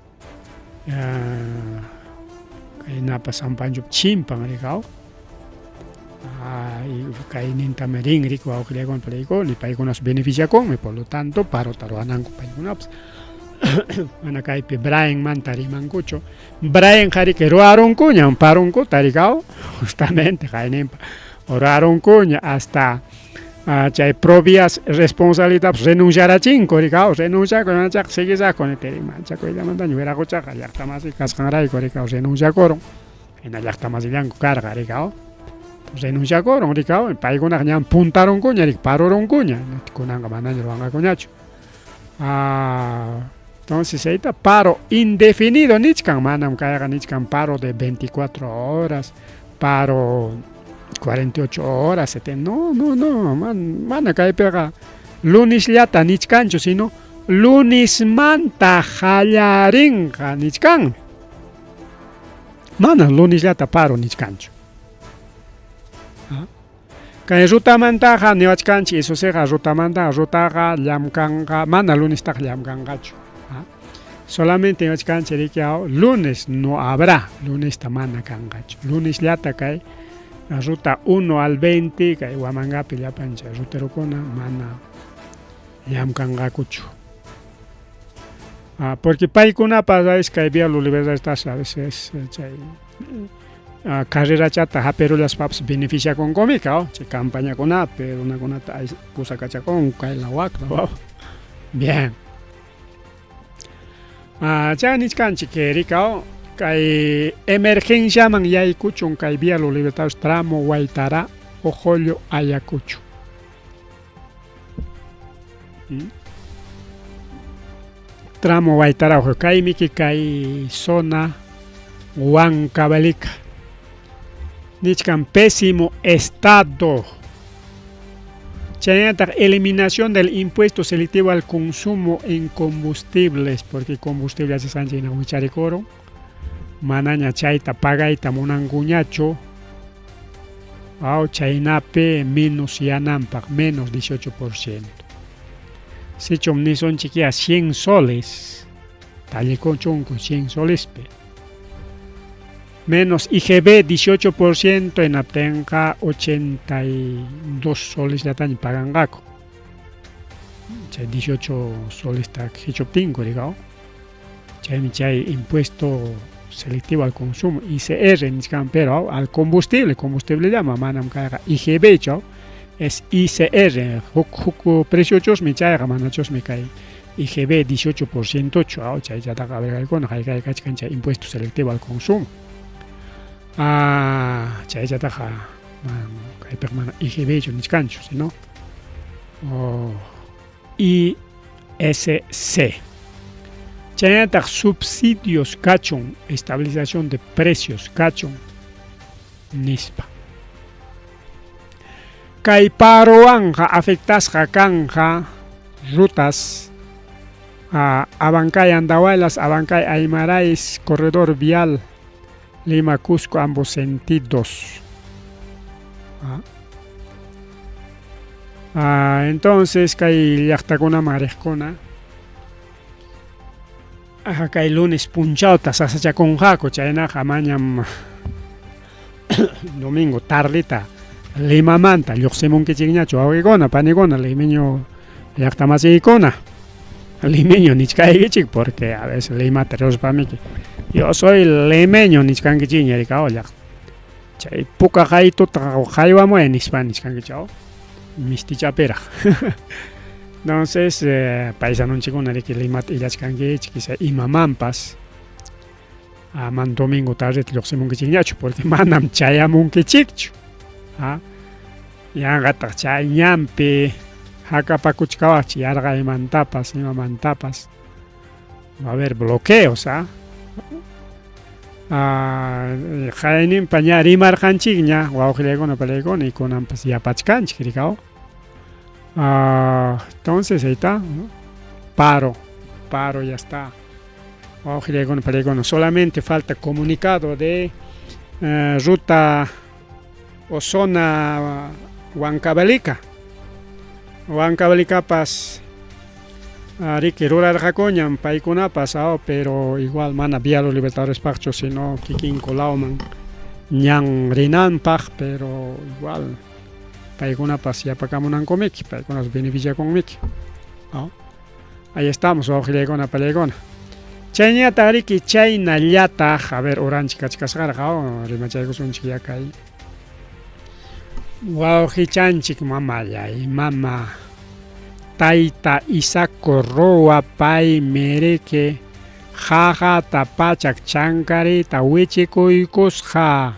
S2: Kay napa San Pancho chimpan rikaw. Kaynintam rin riku wawqillaykuna, pallaykuna, y paykunas beneficiakunmi, por lo tanto, parota ruwananku paykunapas. Mana kaypi Braemmanta rimankuchu. Braem qhariki ruwarunkuña, parunkuta rikaw, justamente qayninpa ruwarunkuña hasta chay Provías responsabilidad renunciarachinku rikaw, renunciaku manchaqa seguisaqku nitiri manchakuyllamantaña wiraquchaqa llaqta masi kasqanrayku rikaw renunciakurun, hina llaqta masillanku karqa rikaw, renunciakurun rikaw, paykunaqa ñan puntarunkuña riki parurunkuña, kunanqa manaña ruwanqakuñachu. Entonces ahí está paro indefinido nichkan, manam kayqa nichkan paro de 24 horas, paro 48 horas, 70, no, no, no, mana kaypiqa lunesllata nichkanchu, sino lunesmanta qallarinqa nichkanmi. Mana lunesllata paro nichkanchu. Kay rutamantaqa niwachkanchik, eso siqa rutamanta, rutaqa llamkanqa, mana lunestaqa llamkanqachu. Solamente niwachkanchik riki lunes no habrá, lunesta mana kanqachu. Lunesllata kay ruta 1 al 20 kay Huamangapi llapan chay ruterukuna mana llamkanqakuchu. Porque paykunapas kay Vía Los Libertadores a veces chay carrerachata hapirullaspapis beneficiakunkumika, chay campañakunapi runakunata pusakachakunku kay la wakla, waw. Bien. Chay nichkanchik rikaw kay emergenciaman yaykuchun kay Vía Los Libertadores tramo Huaytará, Ojollo, Ayacucho. Tramo Waytaraujo kaymiki kay zona Huancavelica. Nichkan pésimo estado. Chaynataq eliminación del impuesto selectivo al consumo en combustibles, porque combustible asisqanchik hina wicharikuron, manaña chayta pagayta munankuñachu, aw chaynapi menos yananpaq, menos 18%. Sichum nisunchik ya 100 soles, tallikuchunku 100 solespi. Menos IGB 18% hinaptinqa 82 soles llataña paganqaku. Chay 18 solesta qichuptinku riqaw. Chaymi chay impuesto selectivo al consumo, ICR nichkan, pero al combustible, combustible llama, manam kayqa IGB chu, es ICR, huk huk preciochusmi chayqa, manachusmi kay IGB 18% chu, chayllataqa averiguaykuna haykay kachkan chay impuesto selectivo al consumo. Ah, chayllataqa kaypiqa mana IGB chu nichkanchu, sino ISC. Chaynataq subsidios kachun, estabilización de precios kachun, nispa. Kay parowanqa afectasqa kanja rutas Abancay Andahuaylas, Abancay Aymaraes, corredor vial Lima Cusco, ambos sentidos. Entonces kay llaqtakunaman riqkuna kay lunes punchawta sasachakunqaku, chaynaqa mañam domingo tardita Limamanta lluqsimunkichikñachu wawqikuna, panikuna, limeño llaqtamasiykuna. Limeño nichkaykichik porque a veces Limata rispamiki yo soy limeño nichkankichikña rikaw llaq chay puka qaytuta haywamuy nispa nichkankichik mistichapiraq. Entonces paisanunchikkuna riki Limata illachkankichik quizá imamanpas, aman domingo tardeta lluqsimunkichikñachu porque manam chayamunkichikchu. Yanqataq chay ñanpi hakapakuchkawaqchik yarqaymantapas imamantapas, va a haber bloqueos. Qayninpa ña rimarqanchikña wawqillaykuna palaykuna y kunanpas yapachkanchik rikaw. Entonces ahí está, ¿no? Paro, paro ya está. Wawqillaykuna palaykuna, solamente falta comunicado de ruta o zona Huancavelica. Huancavelicapas riki rurarqakuñam paykunapas, pero igual mana Vía Los Libertadorespaqchu, sino kikinku lawman ñan rinanpaq, pero igual paykunapas yapakamunankumiki, paykunapas beneficiakunmiki. Ahí estamos, wawqillaykuna palaykuna. Chayñataq riki chaynallataq, a ver, uranchik kachkasqarqa, rimachaykusunchik ya kay wawqichanchik mamallay, mama tayta Isaac Roa paymi riki qaqata pachak chankarita wichikuykusqa,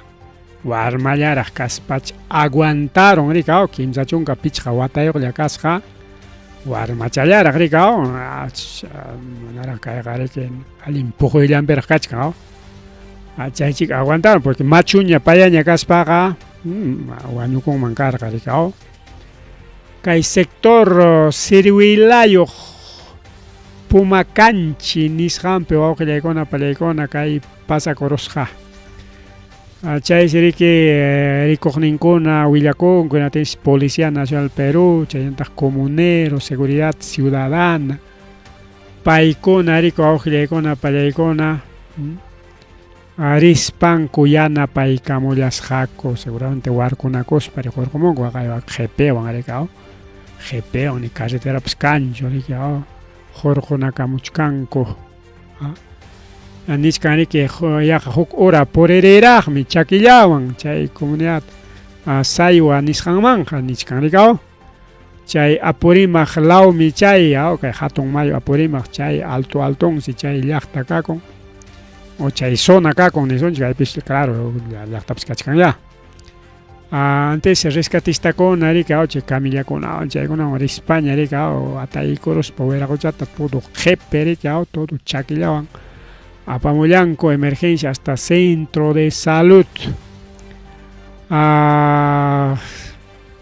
S2: warmallaraq kaspach aguantaron rikaw, 35 watayuqlla kasqa, warmachallaraq rikaw, manaraq kayqa riki allin puquyllanpiraq kachkan, chaychik aguantaron porque machuña payaña kaspaqa wañukunman karqa rikaw. Kay sector Sirwilayuq Pumakanchi nisqanpi wawqillaykuna palaykuna kay pasakurusqa. Chaysi riki rikuqninkuna willakunku, hinaptinsi Policía Nacional Perú, chaynataq Comunero, Seguridad Ciudadana, paykuna riki wawqillaykuna palaykuna rispanku yanapaykamullasqaku, seguramente warkunakuspa riqurqumunku waqaywan qhipiwan rikaw, qhipiwan ni carreterapas kanchu riki hurqunakamuchkanku. Nichkan riki yaqa huk hora puririraqmi chakillawan chay comunidad Saywa nisqanmanqa nichkan rikaw. Chay Apurímac lawmi chay, kay hatun mayu Apurímac chay alto altonsi chay llaqta kakun o chay zona kakun nisunchik, kaypis claro llaqtapas kachkan ya. Antes rescatistakuna riki chay camillakunawan chaykunawan rispaña riki ataykuruspa wiraquchata todo qhipi riki todo chakillawan apamullanku emergencia hasta centro de salud.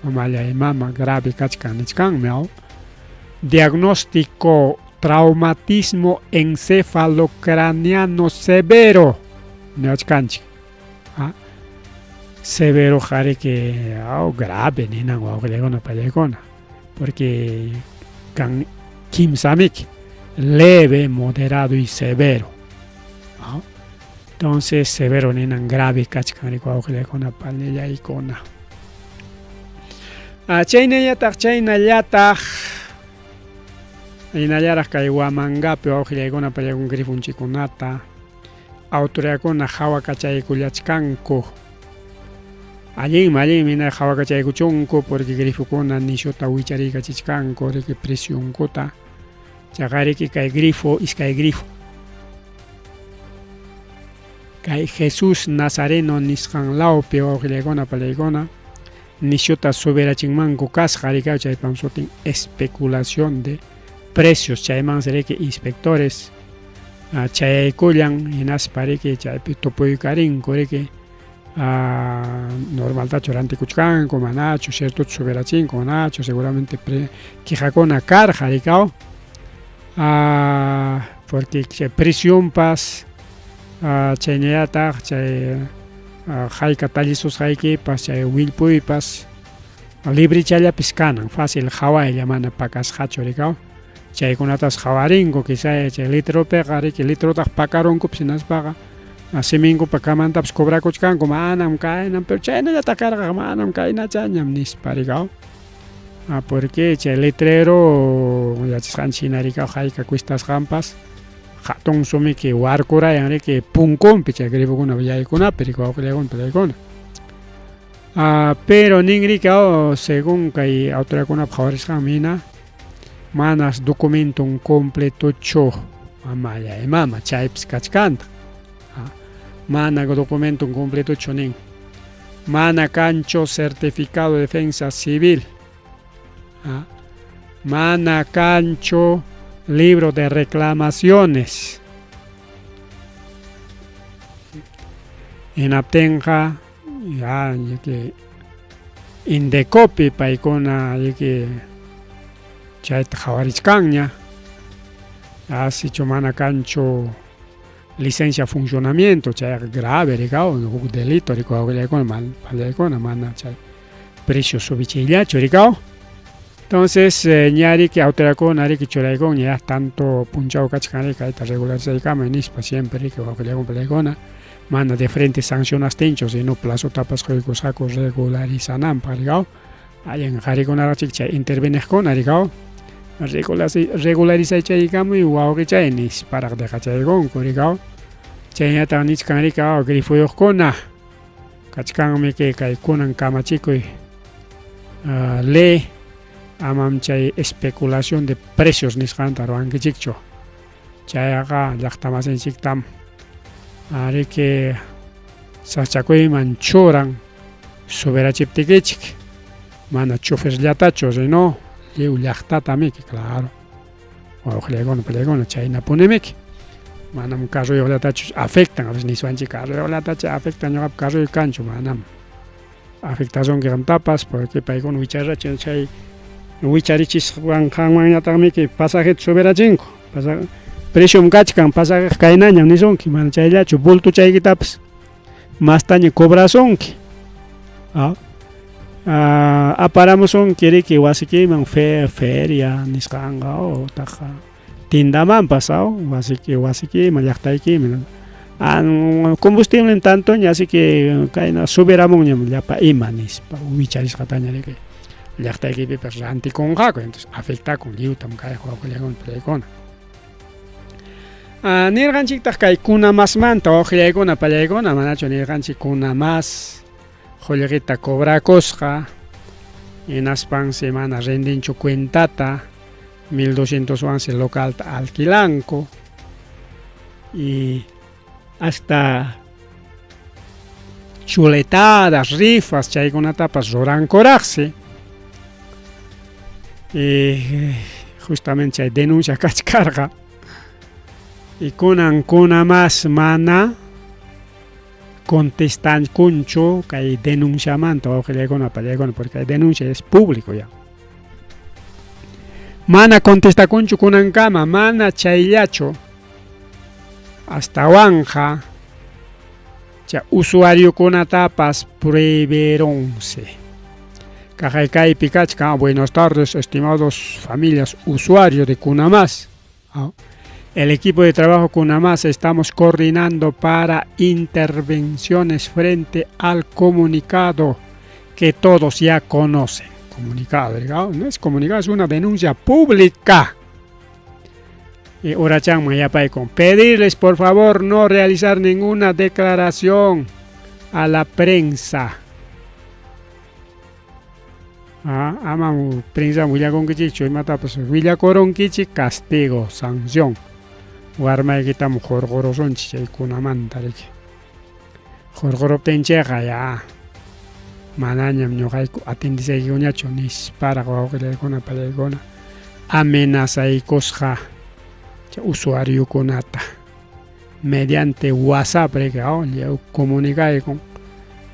S2: Mamallay mama grave kachkan nichkanmi. Diagnóstico traumatismo encefalocraneano severo niwachkanchik. Severo riki grave ninan wawqillaykuna pallaykuna porque kan kimsamiki leve, moderado y severo. Entonces severo ninan grave kachkan riki wawqillaykuna panillaykuna. Chaynallataq chaynallataq hinallaraq kay Huamangapi wawqillaykuna pallaykuna grifunchikunata autoridadkuna hawakachaykullachkanku. Allinmi allinmi hina hawakachaykuchunku porque grifukuna nishuta wichariykachishkanku riki precionkuta chaqariki kay grifo iskay grifo kay Jesús Nazareno nisqan lawpi wawqillaykuna pallaykuna nishuta subirachinmanku kasqa riki chaypam sutin especulación de precios chaymansi riki inspectores chayaykullan hinaspa riki chaypi tupuykarinku riki normaltachu rantikuchkanku manachu ciertochu subirachinku manachu seguramente quejakuna karqa riki porque chay precionpas chaynallataq chay hayka tallisusqaykipas chay willpuypas librichallapis kanan fácil qhawaylla mana pakasqachu riki chaykunatas qhawarinku quizá chay litropiqa riki litrotaq pakarunkupis hinaspaqa siminkupa kamantapas cobrakuchkanku manam kaynam pero chaynallataq karqa manam kaynachañam nispa riki porque chay letrero yachasqanchik hina riki hayka cuestasqanpas hatun sumiki warkurayan riki punkunpi chay grifokuna yaykunapi riki wawqillaykuna pallaykuna. Pero nin riki según kay autoridadkunapa qhawarisqanmi hina manas documenton completochu mamallay mama chaypis kachkantaq. Mana documenton completochu nin. Mana kanchu certificado de defensa civil. Mana kanchu libro de reclamaciones. Hinaptinqa ya yiki Indecopi paykuna yiki chayta qhawarichkanña. Sichu mana kanchu licencia funcionamiento chayqa grave riki huk delito riki wawqillaykuna pallaykuna mana chay precio subichiyllachu riki. Entonces ña riki autoridadkuna riki churaykunña ya tanto punchaw kachkan riki kayta regularizaykamuy nispa siempre riki wawqillaykuna pallaykuna mana de frente sancionastinchu sino plazotapas quykusqaku regularizananpaq riki. Allin qharikunaraqchik chay interveniqkuna riki regularizaychaykamuy wawqichay nisparaq deqachaykunku riki. Chaynataq nichkan riki grifuyuqkuna kachkanmi kay kunan kamachikuy ley amam chay especulación de precios nisqanta ruwankichikchu. Chayqa llaqtamasinchiktam riki sachakuyman churan subirachiptikichik mana choferllatachu sino lliw llaqtatamiki claro wawqillaykuna pallaykuna chaynapunimiki manam carroyuqllatachu afectan a veces niswanchik carroyuqllatachu afectan ñuqapa carroyuq kanchu manam afectasunki qamtapas porque paykuna wicharachin chay wicharichisqanmanñataqmiki pasajeta subirachinku preciom kachkan pasajeqa kaynañam nisunki mana chayllachu bulto chaykitapas mastaña cobrasunki. Aparamusunki riki wasikiman feria nisqanqa utaq tindamanpas wasiki wasikiman llaqtaykiman combustible tantoña así que kayna subiramunñam llapa ima nispa wicharisqataña riki llaqtaykipipas rantikunqaku entonces afectakun lliwtam kay wawqillaykuna pallaykuna. Nirqanchiktaq kay kunamasmanta wawqillaykuna pallaykuna manachu nirqanchik kunamas qullqita cobrakusqa hinaspansi mana rindinchu cuentata 1200 wansi localta alquilanku y hasta Chuletadas, rifas chaykunatapas rurankuraqsi. Y justamente chay denuncia kachkarqa. Y kunan Kunamás mana contestankunchu kay denunciamanta wawqillaykuna pallaykuna porque kay denuncia es público ya. Mana contestakunchu kunankama, mana chayllachu. Astawanqa chay usuariokunatapas prohibieronse. Kaqay kaypi kachkan, buenas tardes, estimados familias usuarios de Kunamás. El equipo de trabajo Kunamás estamos coordinando para intervenciones frente al comunicado que todos ya conocen. Comunicado, ¿verdad? No es comunicado, es una denuncia pública. Y Urachanman yapaykun. Pedirles por favor no realizar ninguna declaración a la prensa. Ah, amam prensa willakunkichikchu imatapas willakurunkichik castigo, sanción. Warmaykitam hurqurusunchik chaykunamanta riki. Hurquruptinchikqa ya manañam ñuqayku atendisaykuñachu nisparaq wawqillaykuna pallaykuna amenazaykusqa chay usuariokunata mediante WhatsApp riki lliw comunicaykun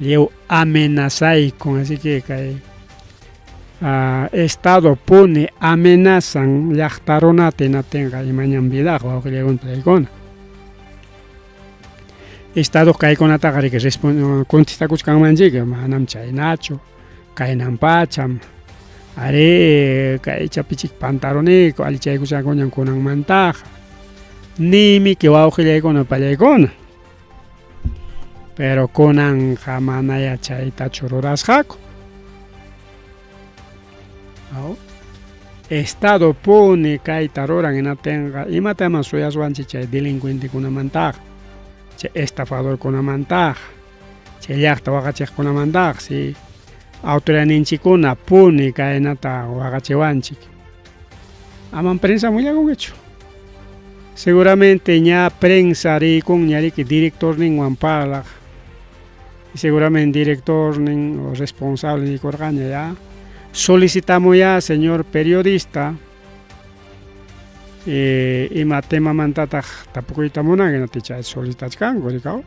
S2: lliw amenazaykun así que kay Estado puni amenazan llaqta runata hinaptinqa imañam vidaqa wawqillaykuna pallaykuna. Estado kaykunataqa riki contestakuchkanmanchik manam chaynachu kaynan pacham arí kay chapichik pantaruniku allichaykushakuñam kunanmantaqa nimiki wawqillaykuna pallaykuna pero kunanqa manaya chaytachu rurasqaku. Estado puni kayta ruran hinaptinqa imataman suyaswanchik chay delincuentekunamantaqa, chay estafadorkunamantaqa, chay llaqta waqachiqkunamantaqa si autoridadninchikkuna puni kaynata waqachiwanchik. Amam prensa willakunkichu. Seguramente ña prensa riykunña riki directorninwan parlaq. Y seguramente directornin o responsable nikurqaña ya. Solicitamos ya, señor periodista, ima temamantataq tapukuyta munanki hinaptin chay solicitachkanku rikaw.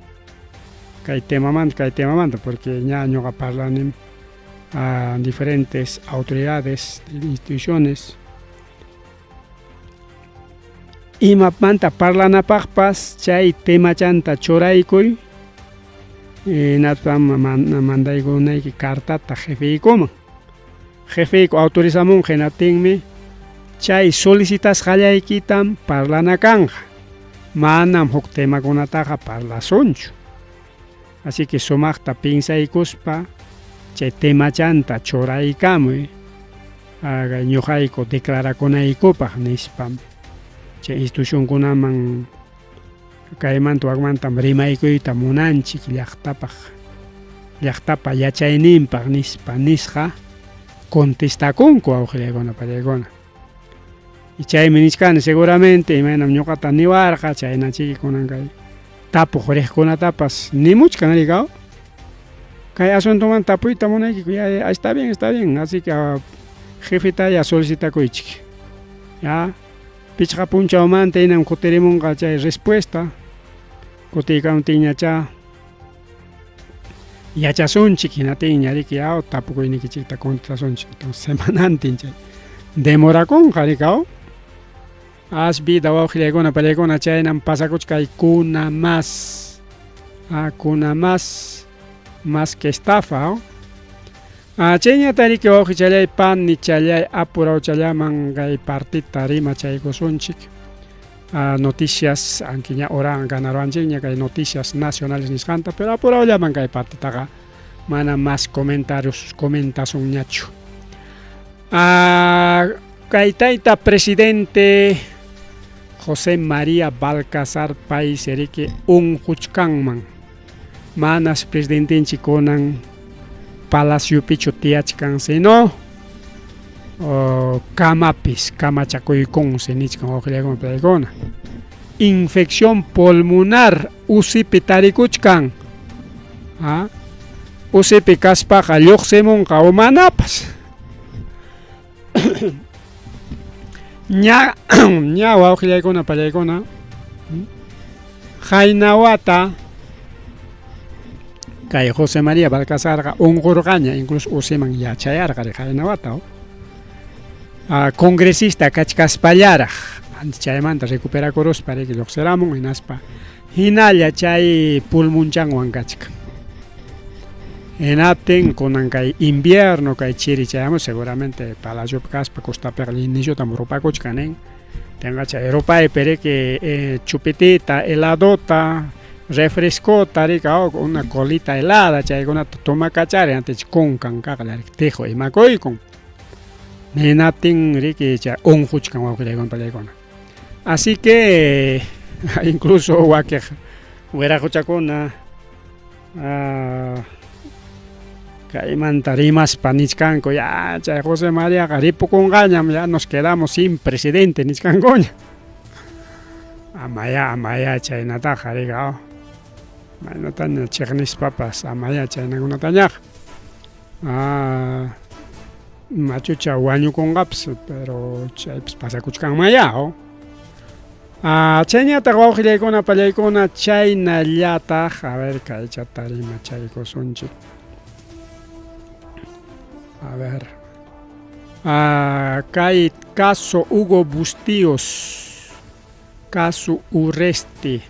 S2: Kay temamanta, kay temamanta, porque ña ñuqa parlanim a diferentes autoridades, instituciones. Imamanta parlanapaqpas chay temachanta churaykuy hinaspa mandaykunayki cartata jefeykuman. Jefeyku autorizamunqa hinaptinmi chay solicitasqallaykitam parlana kanqa. Manam huk temakunataqa parlasunchu. Así que sumaqta piensaykuspa chay temachanta churaykamuy ñuqayku declarakunaykupaq nispam chay institucionkunaman kaymanta wakmantam rimaykuyta munanchik llaqtapaq llaqtapa yachayninpaq nispa nisqa contestakunku wawqillaykuna pallaykuna. Y chaymi nichkani seguramente imaynam ñuqata niwarqa chaynachiki kunan kay tapuq riqkunatapas nimuchkan rikaw. Kay asuntomanta tapuyta munaykiku ya, está bien, así que jefeta ya solicitakuychik. Ya pichqa punchawmanta hinam kutirimunqa chay respuesta. Kutiykamtinñachá yachasunchik hinatinña riki ya tapukuynikichikta contestasunchik. Entonces semanantin chay demorakunqa rikaw. As vida wawqillaykuna pallaykuna chaynam pasakuchkay Kunamás. Kunamás más que estafa. Chayñata riki wawqichallay panichallay apurawchallaman kay partita rimachaykusunchik. Noticias aunque ña oran ganaruanchikña kay noticias nacionales nisqanta pero apurawllaman kay partitaqa mana más comentarios comentasunñachu. Kay tayta presidente José María Balcazar pay riki unquchkanman. Manas presidentenchik kunan palaciopichu tiyachkan sino kamapis kamachakuykunsi nichkan wawqillaykuna pallaykuna. Infección pulmonar usipi tarikuchkan. Usipi kaspaqa lluqsimunqa o manapas. Ña ña wawqillaykuna pallaykuna qayna wata kay José María Balcazarqa unqurqaña incluso usiman yachayarqa qayna wata congresista kachkaspallaraq chaymanta recuperakuruspa riki lluqsiramun hinaspa hinalla chay pulmonchanwan kachkan. Hinaptin kunan kay invierno kay chiri chayamun seguramente palaciopi kaspa costapiqa nishutam rupakuchkan nin. Tenqa chay rupaypi riki chupitita, heladota, refrescota riki una colita helada chaykunata tomakachari antes kunkan kaqlla riki tiqu imakuykun. Hinaptin riki chay unquchkan wawqillaykuna pallaykuna. Así que incluso wakiq wiraquchakuna kaymanta rimaspa nichkanku ya chay José Mariaqa ripukunqañam ya nos quedamos sin presidente nichkankuña. Amayá amayá chaynataqa riga maynataña chiqnispapas amayá chaynakunatañaqa. Machucha wañukunqapas pero chaypas pasakuchkanmayá. Chayñataq wawqillaykuna pallaykuna chaynallataq a ver kaychata rimachaykusunchik. A ver. Kay caso Hugo Bustíos, caso Urresti.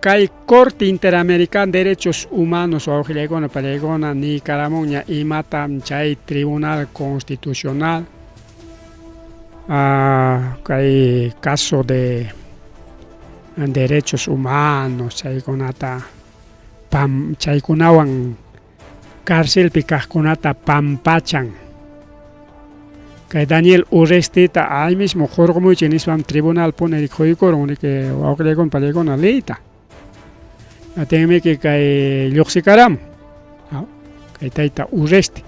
S2: Kay Corte Interamericana de Derechos Humanos wawqillaykuna pallaykuna niykaramunña imatam chay Tribunal Constitucional kay caso de derechos humanos chaykunata pam chaykunawan carcelpi kaqkunata pampachan. Kay Daniel Urrestita ahí mismo hurqumuychik nispam tribunal puni quykurun riki wawqillaykuna pallaykuna leyta. Atinmiki kay lluqsikaramun kay tayta Urresti.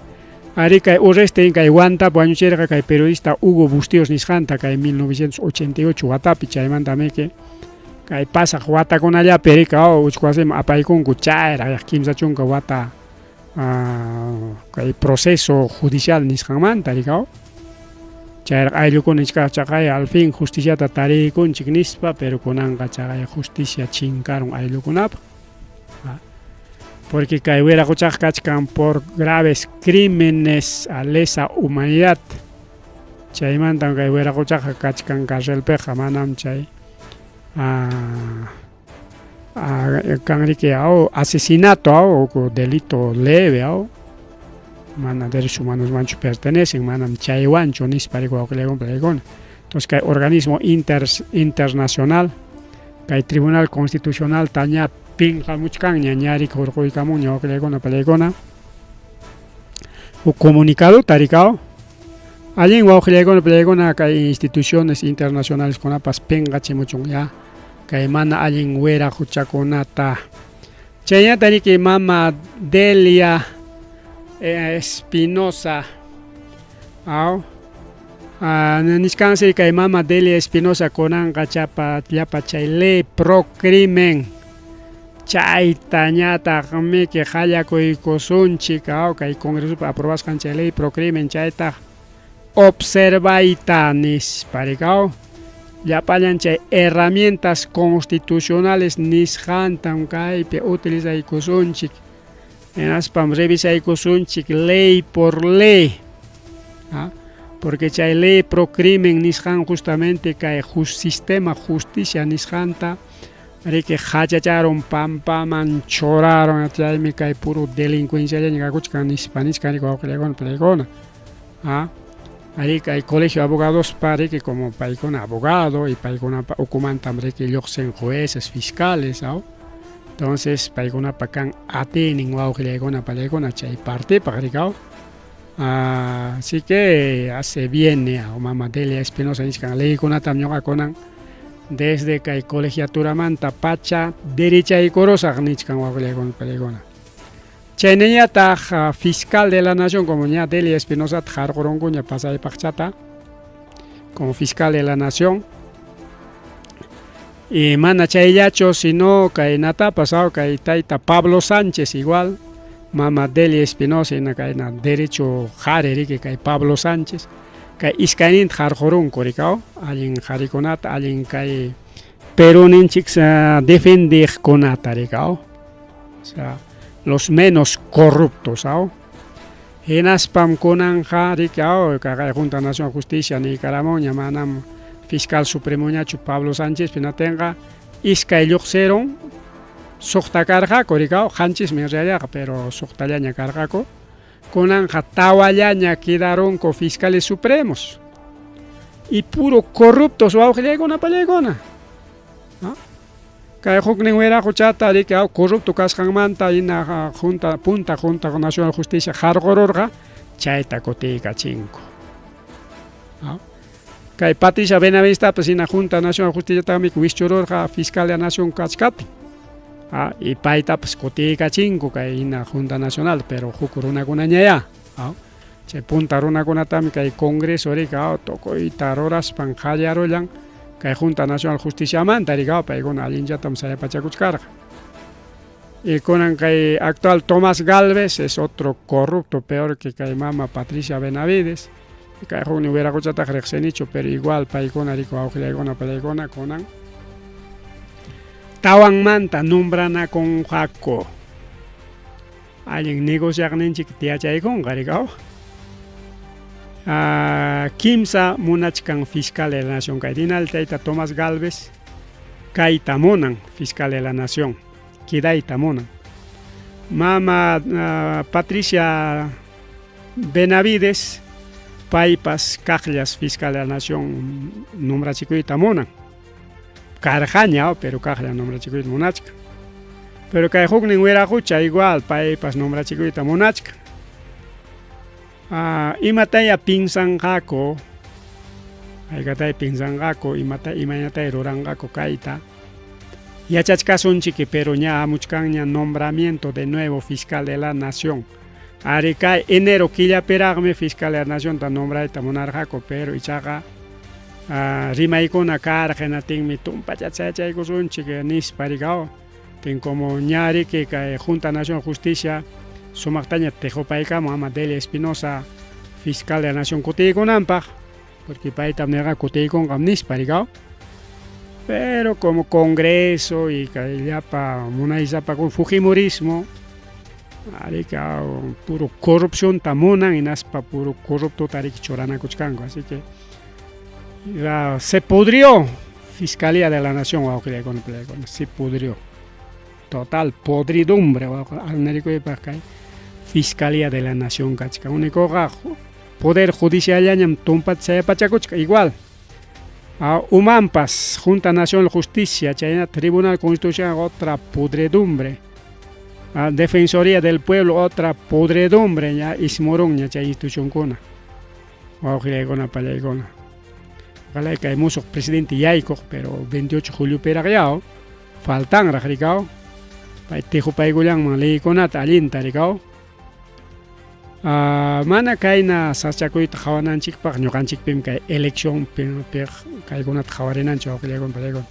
S2: Ari kay Urresti kay Huantapi wañuchirqa kay periodista Hugo Bustíos nisqanta kay 1988 watapi chaymantamiki kay pasaq watakunallapi riki uchku wasiman apaykunku chayraq 30 wata kay proceso judicial nisqanmanta riki chayraq ayllukuna nichkaq chaqay al fin justiciata tariykunchik nispa pero kunanqa chaqay justicia chinkarun ayllukunapaq. Porque kay wiraquchaqa kachkan por graves crímenes a lesa humanidad. Chaymantam kay wiraquchaqa kachkan carcelpiqa manam chay kan riki asesinato o delito leve mana derechos humanosmanchu pertenecen manam chaywanchu nispa riki wawqillaykuna pallaykuna. Entonces kay organismo internacional kay Tribunal Constitucional taña pinqamuchkanña ña riki hurquykamunña wawqillaykuna pallaykuna huk comunicadota rikaw allin wawqillaykuna pallaykuna kay instituciones internacionales kunapas pinqachimuchun ya kay mana allin wira huchakunata. Chaynata riki mama Delia Espinosa nichkansi kay mama Delia Espinosa kunanqa chapa llapa chay ley pro crimen chayta ñataqmiki qallakuykusunchik kay congresopi aprobasqan chay ley pro crimen chaytaq observayta nispa rikaw llapallan chay herramientas constitucionales nisqantam kaypi utilizaykusunchik hinaspam revisaykusunchik ley por ley porque chay ley pro crimen nisqan justamente kay sistema justicia nisqanta riki hachacharon pampaman churaron chaymi kay puro delincuenciallaña kakuchkan nispa nichkan riki wawqillaykuna pallaykuna. Ari kay colegio de abogados riki como paykuna abogado y paykunapa ukumantam riki lluqsin jueces, fiscales, entonces paykunapa kan atiynin wawqillaykuna pallaykuna chay partipaq rikaw. Así que hace viene mama Delia Espinosa nichkan leykunatam ñuqakunan desde kay colegiaturamanta pacha derechaykurusaq nichkan wawqillaykuna pallaykuna. Chaynañataq fiscal de la nación como ña Delia Espinosata harqurunkuña pasaypaqchata como fiscal de la nación. Y mana chayllachu, sino kaynatapas, kay tayta Pablo Sánchez igual, mama Delia Espinosa hina kayna derecho qhari riki kay Pablo Sánchez, kay iskayninta qarqurunku rikaw, allin qharikunata, allin kay Peruninchik defendiqkunata rikaw, o sea, los menos corruptos, aw. Hinaspam kunanqa riki aw kaqay Junta Nacional Justicia niykaramunña manam fiscal supremoñachu Pablo Sánchez hinatinqa iskay lluqsirun suqta karqaku rikaw qanchismi en realidadqa pero suqtallaña karqaku kunanqa tawallaña quedarunku fiscales supremos y puro corruptos wawqillaykuna pallaykuna kay huknin wiraquchata riki corrupto kasqanmanta hina junta punta Junta Nacional Justicia qarqururqa chayta kutiykachinku. Kay Patricia Benavidestapas hina Junta Nacional Justiciataqmi wischururqa fiscal de la nación kachkaptin. Y paytapas kutiykachinku kay hina Junta Nacional, pero huk runakunañayá. Chay punta runakunatami kay Congreso riki tukuyta ruraspan qallarullan kay Junta Nacional Justiciamanta riki paykuna allinllatam sayapachakuchkarqa. Y kunan kay actual Tomás Galvez es otro corrupto peor que kay mama Patricia Benavides. Kay huknin wiraquchataq riqsinichu, pero igual paykuna riki wawqillaykuna pallaykuna kunan tawanmanta nombranakunqaku. Allin negociaqninchik tiyachaykunqa rikaw. Kimsa munachkan fiscal de la nación kay dinal tayta Tomás Galvez kayta munan fiscal de la nación quedayta munan. Mama Patricia Benavides paypas kaqllas fiscal de la nación nombrachikuyta munan. Karqaña, pero kaqlla nombrachikuyta munachkan. Pero kay huknin wiraqucha igual paypas nombrachikuyta munachkan. Imataya pinsanqaku, haykataya pinsanqaku, imata imaynataya ruranqaku kayta. Yachachkasunchik, pero ña hamuchkanña nombramiento de nuevo fiscal de la nación. Ari kay enero killapiraqmi fiscal de la nación ta nombrayta munarqaku, pero ichaqa rimaykuna karqa hinatinmi tumpachata yachaykusunchik nispa rikaw. Tin como ña riki kay Junta Nacional Justicia sumaqtaña tiqupaykamun ama Delia Espinosa fiscal de la nación kutiykunanpaq, porque paytam nirqa kutiykunqam nispa rikaw. Pero como Congreso y kay llapa munaysapa fujimorismo arika puro corrupción ta munan hinaspa puro corrupto riki churanakuchkanku, así que ya se pudrió Fiscalía de la Nación wawqillaykuna pallaykuna, se pudrió. Total podridumbre alnarikuypaq kay Fiscalía de la Nación kachkan. Únicoqa Poder Judiciallañam tumpata sayapachakuchkan igual. Umanpas Junta Nacional Justicia, chayna Tribunal Constitucional otra pudredumbre. Defensoría del Pueblo otra pudredumbre ña ismurunña chay institucionkuna. Wawqillaykuna pallaykuna. Ojalá kay musuq presidente yaykuq, pero 28 de julio piraqyaw faltanraq rikaw. Pay tiqupaykullanman leykunata allinta rikaw. Mana kayna sasachakuyta qhawananchikpaq ñuqanchikpim kay elección piq kaykunata qhawarinanchik wawqillaykuna pallaykuna.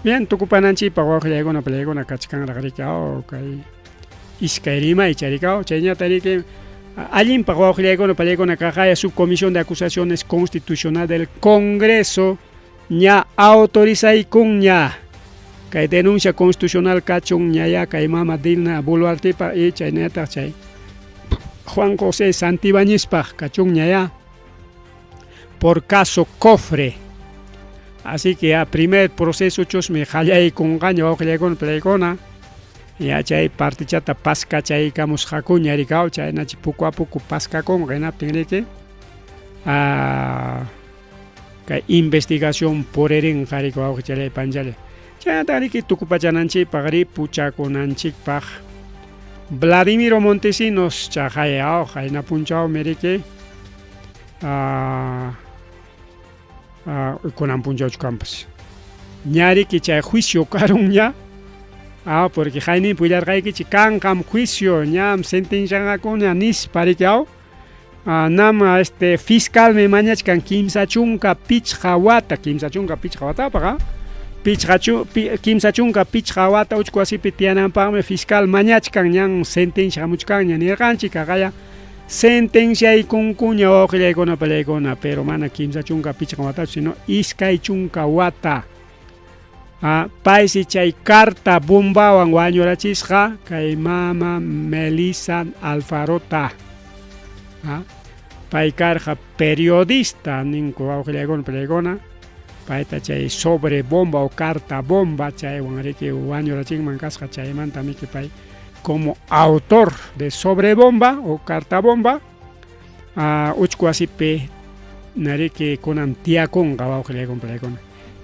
S2: Bien tukupananchikpaq wawqillaykuna pallaykuna kachkanraq rikaw kay iskay rimaycha rikaw chayñata riki allinpaq wawqillaykuna pallaykuna kaqaya subcomisión de acusaciones constitucional del Congreso ña autorizaykunña kay denuncia constitucional kachun ñaya kay mama Dina Boluartepa y chaynataq chay Juan José Santibañezpaq kachun ñaya por caso Cofre. Así que a primer proceso chusmi qallaykunqaña wawqillaykuna pallaykuna ya chay partichata paskachaykamusqakuña rikaw chaynachi poco a poco paskakunqa hinaptin riki kay investigación puririnqa riki wawqichalay panchalay. Chaynata riki tukupachananchikpaq ripuchakunanchikpaq Vladimiro Montesinos chaqay qayna punchawmi riki kunan punchawchu kanpas. Ña riki chay juicio karunña porque qayninpi willarqaykichik kanqam juicio ñam sentencianqakuña nispa riki aw nama este fiscalmi mañachkan 35 wata, 35 watapaq. Pichqa 35 wata uchku wasipi tiyananpaqmi fiscal mañachkan ñan sentencia hamuchkanña nirqanchik kaqaya sentenciaykunkuña wawqillaykuna pallaykuna pero mana 35 watachu sino 20 wata. Paysi chay carta bombawan wañurachisqa kay mama Melissa Alfarota. Pay karqa periodista ninku wawqillaykuna pallaykuna payta chay sobre bomba o carta bomba chaywan riki wañurachinman kasqa chaymanta miki pay como autor de sobre bomba o carta bomba uchku wasipi nariki kunan tiyakunqa wawqillaykuna pallaykuna.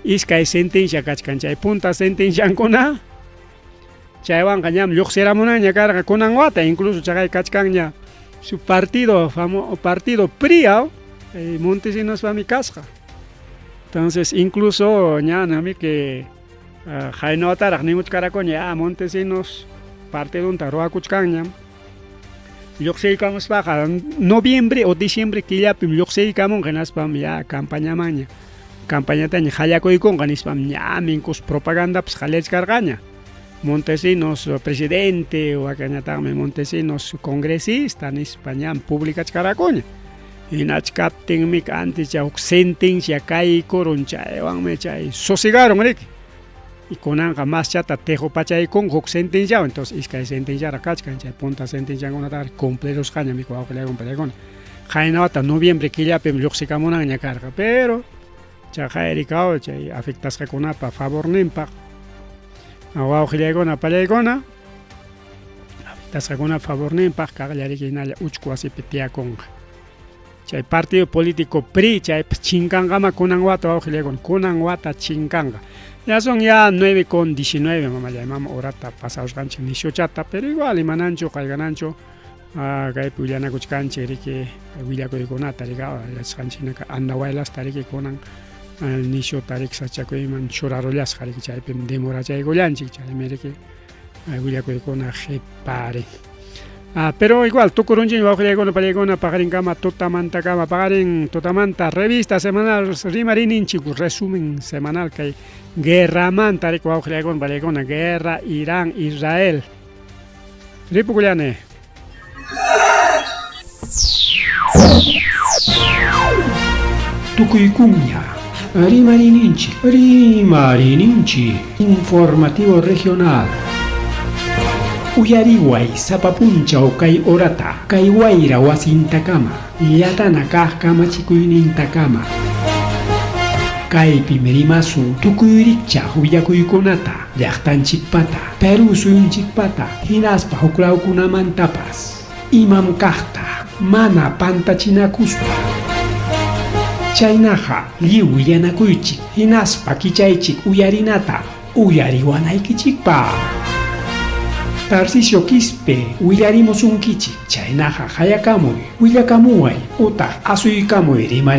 S2: Iskay sentencia kachkan chay punta sentenciankuna chaywanqa ñam lluqsiramunanña karqa kunan wata incluso chaqay kachkanña su partido partido PRI Montesinospami kasqa. Entonces incluso ña namiki qayna wataraq nimuchkarakuña ya Montesinos partidunta ruwakuchkanñam lluqsiykamuspaqa noviembre o diciembre killapim lluqsiykamunqa hinaspam ya campañamanña campañataña qallakuykunqa nispam ñam incluso propagandapas qallachkarqaña Montesinos presidente wakañataqmi Montesinos congresista nispa ñam publicachkarakuña hinachkaptinmi antes chay huk sentencia kaykurun chaywanmi chay sosigaron riki y kunanqa maschata tequpachaykunqa huk sentenciawan entonces iskay sentenciaraq kachkan chay punta sentenciankunataqa cumplirusqaña miku wawqillaykuna pallaykuna qayna wata noviembre killapim lluqsikamunanña karqa pero chaqayrikaw chay afectasqakunapa favorninpaq wawqillaykuna pallaykuna afectasqakunapa favorninpaq kaqllariki hinalla uchku wasipi tiyakunqa chay partido político PRI chaypas chinkanqama kunan wata wawqillaykuna kunan wata chinkanqa. Ya son ya 9:19 mamallay mama horata pasarusqanchik nishuchata pero igual imananchu qaygananchu kaypi willanakuchkanchik riki willakuykunata riki yachasqanchik hinaka Andahuaylasta riki kunan nishuta riki sachakuyman churarullasqa riki chaypim demorachaykullanchik chaymi riki willakuykuna qhiparin. Pero igual tukurunchik wawqillaykuna pallaykuna paqarinkama tutamantakama paqarin tutamanta revista semanal rimarininchik resumen semanal kay guerramanta riki wawqillaykuna pallaykuna guerra Irán Israel. Ripukullani.
S1: Tukuykuña rimarininchik rimarininchik informativo regional. Uyariway sapa punchaw kay horata kay wayra wasintakama llatana kaq kamachikuynintakama. Kaypim rimasun tukuy rikchaq willakuykunata llaqtanchikpata Perú suyunchikpata hinaspa huklawkunamantapas imam kaqta mana pantachinakuspa. Chaynaqa lliw willanakuychik hinaspa kichaychik uyarinata uyariwanaykichikpaq. Tarcisio Quispe willarimusunkichik chaynaqa hayakamuy willakamuway utaq asuykamuy rimari.